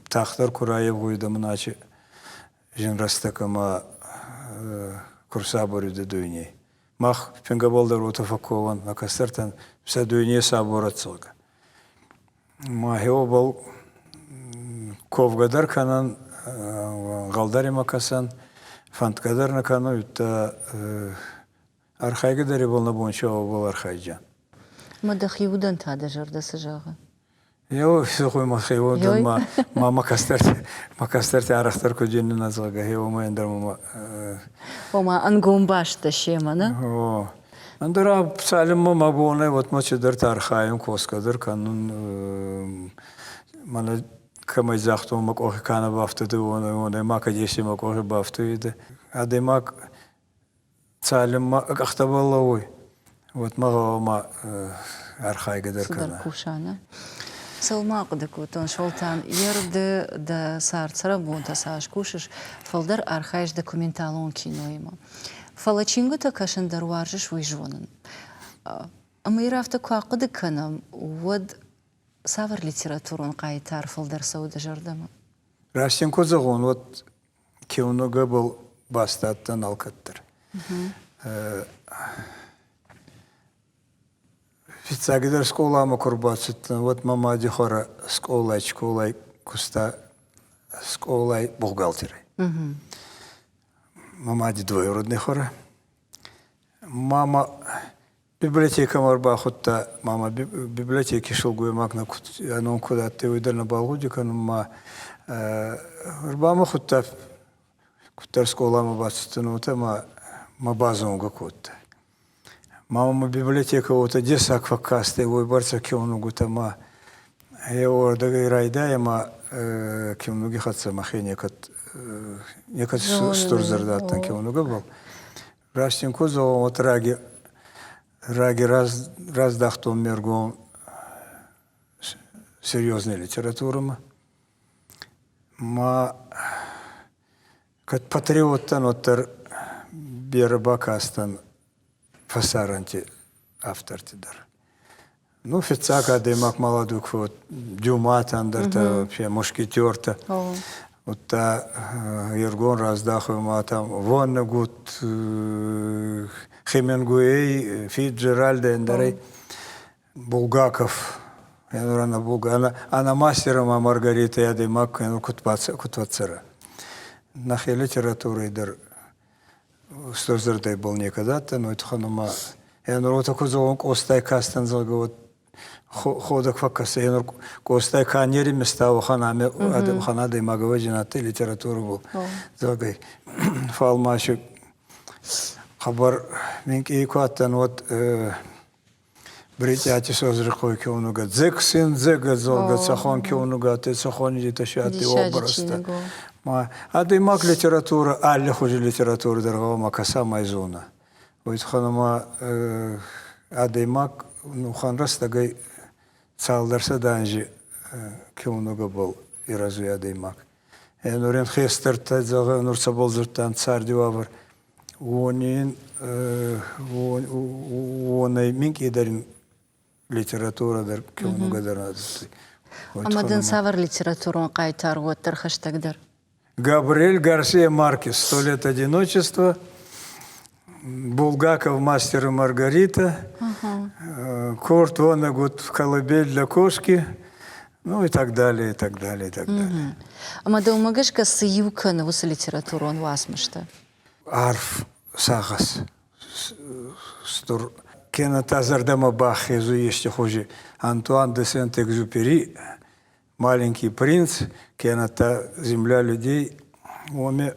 тагъддӕр ку райевгъуйидӕ мӕн ачи зин рӕстӕг ӕма ку рсабур уидӕ дуйней. Мах фингӕбӕл дӕр уотӕ фӕкковӕн, нӕ кӕстӕртӕн сӕ дуйне сабур ӕдзӕгъгӕ. Ма гьеуобӕл ковгӕ дӕр кӕнӕн, гъӕлдӕр имӕ кӕсӕн, фӕндгӕ дӕр нӕ кӕнуй, удта архайгӕ дӕр ибӕл нӕ бон чи уобӕл архайдзиан. Ма дӕхи удӕн та дӕ зӕрдӕ цы зӕгъы? Еу зӕгъуй ма хеуодӕн ма ма мӕ кӕстӕрти мӕ кӕстӕрти арӕхдӕр куд зиннӕ зӕгъгӕ, гьеуомӕ ӕндӕр ма Ома ӕнгом баст дӕ семӕ, нӕ? О. Ӕндӕр цалинмӕ мӕ бон ӕй, уӕдмӕ цидӕртӕ архайун, косгӕ дӕр кӕнун. Мӕнӕ кӕмӕй загътон, мӕ къохи ка нӕ бафтудӕй, уонӕй, уонӕй ма кӕд ести мӕ къохи бафтуидӕ. Адӕймаг цалинмӕ къӕхтӕбӕл лӕууй, уӕдмӕ гъӕуама архайгӕ дӕр кӕна. Куса, нӕ? Цӕуыл ма ахъуыды кодтон, Солтан, ер ды дӕ цард-цӕрӕнбонтӕ цас кусыс, фылдӕр архайыс документалон киноимӕ. Фӕлӕ чингуытӕ кӕсын дӕр уарзыс, уый зонын. Ӕмӕ йыр афтӕ куы ахъуыды кӕнӕм, уӕд цавӕр литературон хъайтар фылдӕр цӕуы дӕ зӕрдӕмӕ? Раст ин ку зӕгъон, уӕд киунугӕбӕл бастадтӕн алкӕддӕр. Фиццагидӕр скъоламӕ ку рбацудтӕн, уӕд мӕ мади хуӕрӕ скъолай скъолай куста скъолай бухгалтерӕй. Мӕ мади двоюродный хуӕрӕ. Мама библиотекӕмӕ ӕрбахудта, мама библиотеки сылгоймаг нӕ куд ӕ ном куд адтӕй, уой дӕр нӕбал гъуди кӕнун, ма ӕрбамӕ куддӕр скъоламӕ бацудтӕн, уотӕ ма мӕ базонгӕ кодта. Мама библиотекӕ уотӕ дессаг фӕккастӕй, уойбӕрцӕ киунугутӕ ма еуӕрдӕгӕй райдайӕ ма киунуги хӕццӕ мӕхе некӕд некӕд стурзӕрдӕ адтӕн киунугӕбӕл. Раст ин ку зӕгъон, уотӕ раги раги раздахтон ме ргом серьезной литературӕмӕ. Ма кӕд патриот дӕн, уӕддӕр берӕ бакастӕн фӕсарӕнти авторти дӕр. Ну, фиццаг адӕймаг маладук вот Дюматӕ, ӕндӕртӕ, вообще мушкетертӕ. Удта ергон раздахуй ма там Воннегут, Хемингуэй, Фитджеральд, ӕндӕрӕй Булгаков. Она Булга, она мастер ма Маргарита адӕймаг куд фӕцӕра. Нӕхе литературӕй дӕр стыр зӕрдӕй был некӕд адтӕн, уой туххӕн ӕма ӕнур уотӕ ку зӕгъон, Къостай кастӕн, зӕгъгӕ, уӕд ходӕг фӕккӕсӕ. Ӕнур Къостай ка не римиста, уӕхӕн уӕхӕн адӕймаг ӕвӕдзи адтӕй литературӕбӕл, зӕгъгӕ. Фал ма си хъӕбӕр минкъий ку адтӕн, уӕд Бритъиати Созрихъой киунугӕ «Дзексин дзега» зӕгъгӕ, цӕхуӕн киунугӕ адтӕй, цӕхуӕн идейтӕ си адтӕй обрӕзтӕ. Ма адӕймаг литературӕ, аллихузи литературӕ дӕр гъӕуама кӕса ма зона. Уой туххӕн ӕма адӕймаг нухан рӕстӕгӕй цалдӕр сӕдӕ анзи киунугӕбӕл ирӕзуй адӕймаг. Нур ин хестӕртӕ, зӕгъӕ, нур цӕбӕл дзурдтан царди уавӕр, уони уонӕй минкъийдӕр литературӕ дӕр киунугӕ дӕр адтӕй. Ӕма дин цавӕр литературон хъайтар уӕддӕр хӕстӕгдӕр? Габриэль Гарсия Маркес «Сто лет одиночества», Булгаков «Мастер и Маргарита», Курт Воннегут «Колыбель для кошки», ну и так далее, и так далее, и так далее. Ӕмӕ дӕумӕ гӕсгӕ цы иу кӕны уыцы литературон уацмыстӕ? Арф сагъӕс стур кенӕ та зӕрдӕмӕ бахезуй ести хузи Антуан де Сент-Экзюпери «Маленький принц», кенӕ та «Земля людей», уоми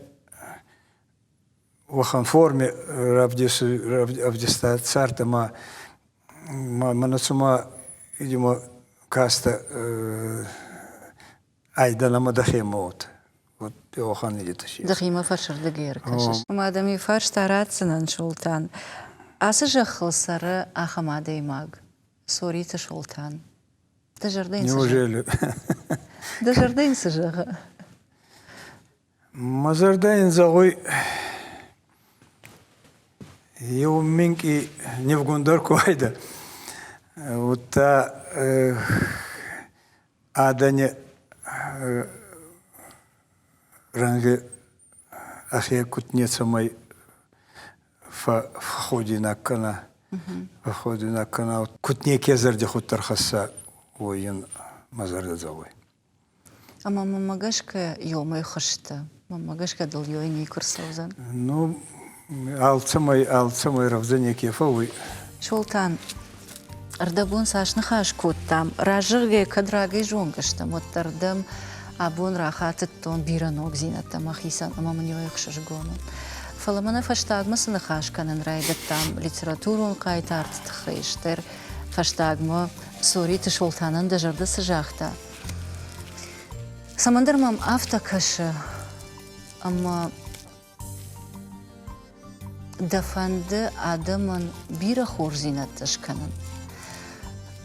уӕхӕн форми равдиста цард ӕма мӕнӕ цума видимо кастӕ айдӕн ӕма дӕхемӕ уот. Вот уӕхӕн идетӕ си. Дӕхимӕ фӕрсырдыгӕй ӕркӕсыс. Ӕмӕ дӕм иу фарста ратдзынӕн, Солтан. Ацы зӕххыл цӕры ахӕм адӕймаг, Цориты Солтан. Дӕ зӕрдӕ йын цы Неужели? Дӕ зӕрдӕ йын цы зӕгъы? Мӕ зӕрдӕ йын зӕгъуй, еу минкъий нивгундӕр ку уайдӕ, удта адӕни рӕнгъи ӕхе куд нецӕмӕй фӕхходуйнаг кӕна, фӕхходуйнаг кӕна, куд неке зӕрдихудт ӕрхӕсса, уой ин мӕ зӕрдӕ зӕгъуй. Ӕмӕ мӕнмӕ гӕсгӕ ёмӕй хуызты, мӕнмӕ гӕсгӕ дыл ёй никуы рцӕудзӕн. Ну, алцӕмӕй, алцӕмӕй рӕвдзӕ неке фӕууй. Солтан, ӕрдӕбон цас ныхас кодтам, раззӕгъгӕ кӕд рагӕй зонгӕ стӕм, уӕддӕр дӕм абон рахатыдтон бирӕ ногдзинӕдтӕ мӕхицӕн ӕмӕ мын ёй ӕхсызгон у. Фӕлӕ мӕнӕ фӕстагмӕ цы ныхас кӕнын райдыдтам литературон хъайтарты тыххӕй, стӕй фӕстагмӕ Цориты Солтанӕн дӕ зӕрдӕ цы загъта? Цӕмӕндӕр мӕм афтӕ кӕсы, ӕмӕ дӕ фӕнды адӕмӕн бирӕ хорздзинӕдтӕ скӕнын.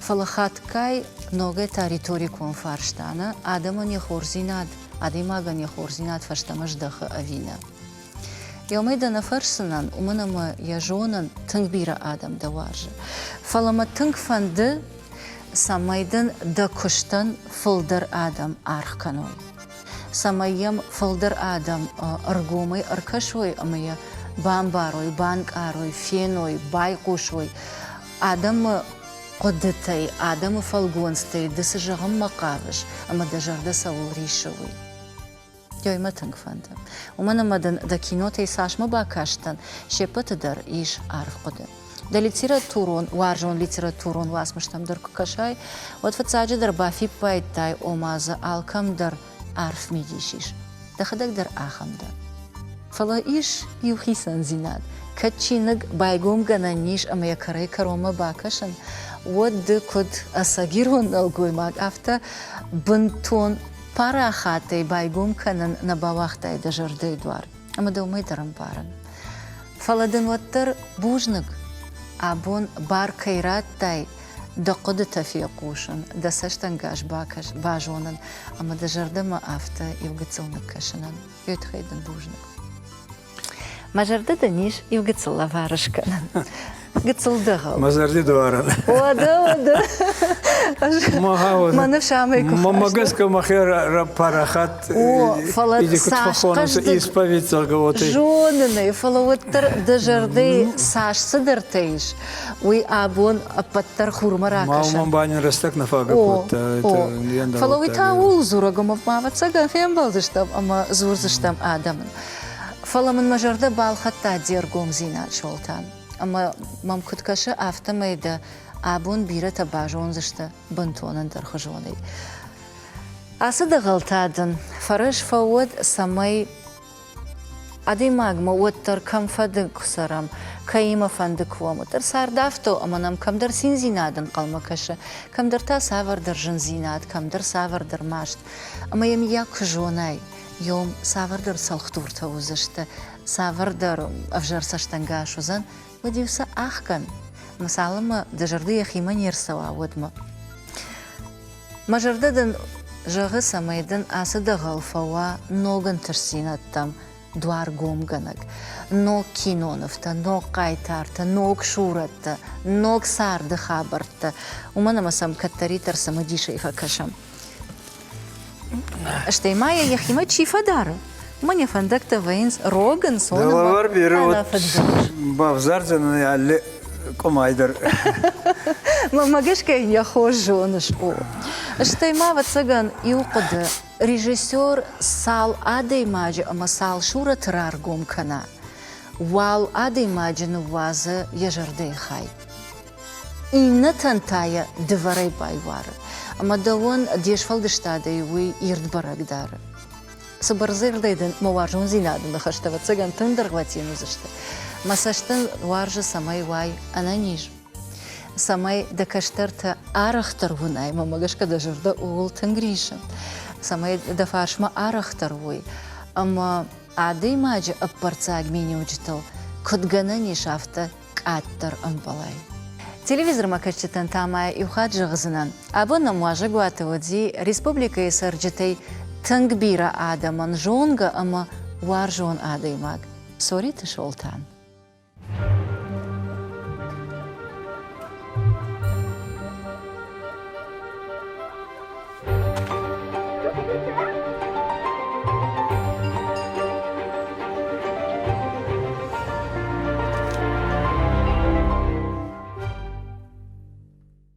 Фӕлӕ хатгай ногӕй та риторикон фарста нӕ адӕмӕн йӕ хорздзинад, адӕймагӕн йӕ хорздзинад фӕстӕмӕ здӕхы ӕви нӕ. Еумӕй дӕ нӕ фӕрсдзынӕн, уымӕн ӕмӕ йӕ зонын, тынг бирӕ адӕм дӕ уарзы. Фӕлӕ мӕ тынг фӕнды, цӕмӕй дын дӕ куыстӕн фылдӕр адӕм аргъ кӕной, цӕмӕй йӕм фылдӕр адӕм ӕргомӕй ӕркӕсой ӕмӕ йӕ бамбарой, банкъарой, феной, байхъусой. Адӕмы хъуыдытӕй, адӕмы фӕлгонцтӕй ды цы зӕгъынмӕ хъавыс ӕмӕ дӕ зӕрдӕ цӕуыл риссы, уый. Йой мӕ тынг фӕнды. Уымӕн ӕмӕ дын дӕ кинотӕй цасмӕ бакастӕн, се ппӕты дӕр ис арф хъуыды. Дӕ литературон, уарзон литературон уацмыстӕм дӕр куы кӕсай, уӕд фыццаджыдӕр бафиппайдтай, ома дзы алкӕм дӕр арф мидис ис. Дӕхӕдӕг дӕр ахӕм дӕ. Фӕлӕ ис иу хицӕндзинад. Кӕд чиныг байгомгӕнӕн ис ӕмӕ йӕ кӕрӕй-кӕронмӕ бакӕсын, уӕд ды куыд ӕцӕг ирон нӕлгоймаг, афтӕ бынтон парахатӕй байгом кӕнын нӕ бауагътай дӕ зӕрдӕйы дуар, ӕмӕ дӕ уымӕй дӕр ӕмбарын. Фӕлӕ дын уӕддӕр бузныг, абон бар кӕй радтай дӕ хъуыдытӕ фехъусын, дӕ цӕстӕнгас бакӕс, базонын ӕмӕ дӕ зӕрдӕмӕ афтӕ иу гыццыл ныккӕсынӕн. Уый тыххӕй дын бузныг. Мӕ зӕрдӕ дын ис иу гыццыл лӕвар скӕнын. Гыццыл дӕгъӕл. Мӕ зӕрди дуарӕн. Уӕдӕ, уӕдӕ. Мӕ ныфс амӕй куы Мӕ гӕсгӕ мӕхе парахат О, фӕлӕ цас хъӕздыг исповедь зӕгъгӕ Зонын ӕй, фӕлӕ уӕддӕр дӕ зӕрдӕйы цас цыдӕртӕ ис, уый абон ӕппӕтдӕр хурмӕ ракӕсын. Мамон банин рӕстӕг нӕ фаг кодта. Фӕлӕ уый та ууыл дзурӕг ӕмӕ ма ӕвӕццӕгӕн фембӕлдзыстӕм ӕмӕ дзурдзыстӕм адӕмӕн. Фӕлӕ мын мӕ зӕрдӕ балхӕдта де ргомдзинад, Солтан. Ӕмӕ мӕм куыд кӕсы, афтӕмӕй дӕ абон бирӕтӕ базондзысты бынтон ӕндӕрхуызонӕй. Ацы дӕгъӕлтӕ дын фӕрӕз фӕуӕд, цӕмӕй Адӕймагмӕ уӕддӕр кӕмфӕнды куы цӕрӕм, кӕимӕ фӕнды куы уӕм, уӕддӕр цард афтӕ у, ӕмӕ нӕм кӕмдӕр циндзинад ӕнхъӕлмӕ кӕсы, кӕмдӕр та цавӕрдӕр зындзинад, кӕмдӕр цавӕрдӕр маст. Ӕмӕ йӕ мыййаг куы зонай, йом цавӕрдӕр цӕлхдуртӕ уыдзысты, цавӕрдӕр ӕвзӕр цӕстӕнгас уыдзӕн, уӕд-иу сӕ ӕхгӕн, ӕмӕ цалынмӕ дӕ зӕрдӕ йӕхимӕ не рцӕуа, уӕдмӕ. Мӕ зӕрдӕ дын зӕгъы, цӕмӕй дын ацы дӕгъӕл фӕуа ног ӕнтыстдзинӕдтӕм дуаргомгӕнӕг, ног кинонывтӕ, ног хъайтартӕ, ног сурӕттӕ, ног царды хабӕрттӕ, уымӕн ӕмӕ сӕм кӕддӕриддӕр цымыдисӕй фӕкӕсӕм. Стӕй ма йӕ йӕхимӕ чи фӕдары, уымӕн йӕ фӕндӕгтӕ вӕййынц рог, ӕнцон ӕмӕ ӕнӕфыдбылыз. Бавзардзӕнӕн алли къуымӕй дӕр. Мӕнмӕ гӕсгӕ йын йӕ хорз зоныс, о. Стӕй ма, ӕвӕццӕгӕн, иу хъуыды, режиссер цал адӕймаджы ӕмӕ цал сурӕты раргом кӕна, уал адӕймаджы ныууадзы йӕ зӕрдӕйы хай. Иннӕтӕн та йӕ дывӕрӕй байуары. Ӕмӕ дӕуӕн де сфӕлдыстадӕй уый ирд бӕрӕг дары. Цыбырдзырдӕй дын мӕ уарзондзинады ныхӕстӕ, ӕвӕццӕгӕн, тынг дӕргъвӕтин уыдзысты. Мӕ цӕст дын уарзы, цӕмӕй уай ӕнӕниз, цӕмӕй дӕ кӕстӕртӕ арӕхдӕр уынай, мӕнмӕ гӕсгӕ дӕ зӕрдӕ ууыл тынг рисы, цӕмӕй дӕ фарсмӕ арӕхдӕр уой ӕмӕ адӕймаджы ӕппӕрццаг миниуджытыл куыд гӕнӕн ис, афтӕ къаддӕр ӕмбалай. Телевизормӕ кӕсджытӕн та ма иу хатт зӕгъдзынӕн, абон нӕм уазӕгуаты уыди республикӕйы цӕрджытӕй тынг бирӕ адӕмӕн зонгӕ ӕмӕ уарзон адӕймаг Цориты Солтан.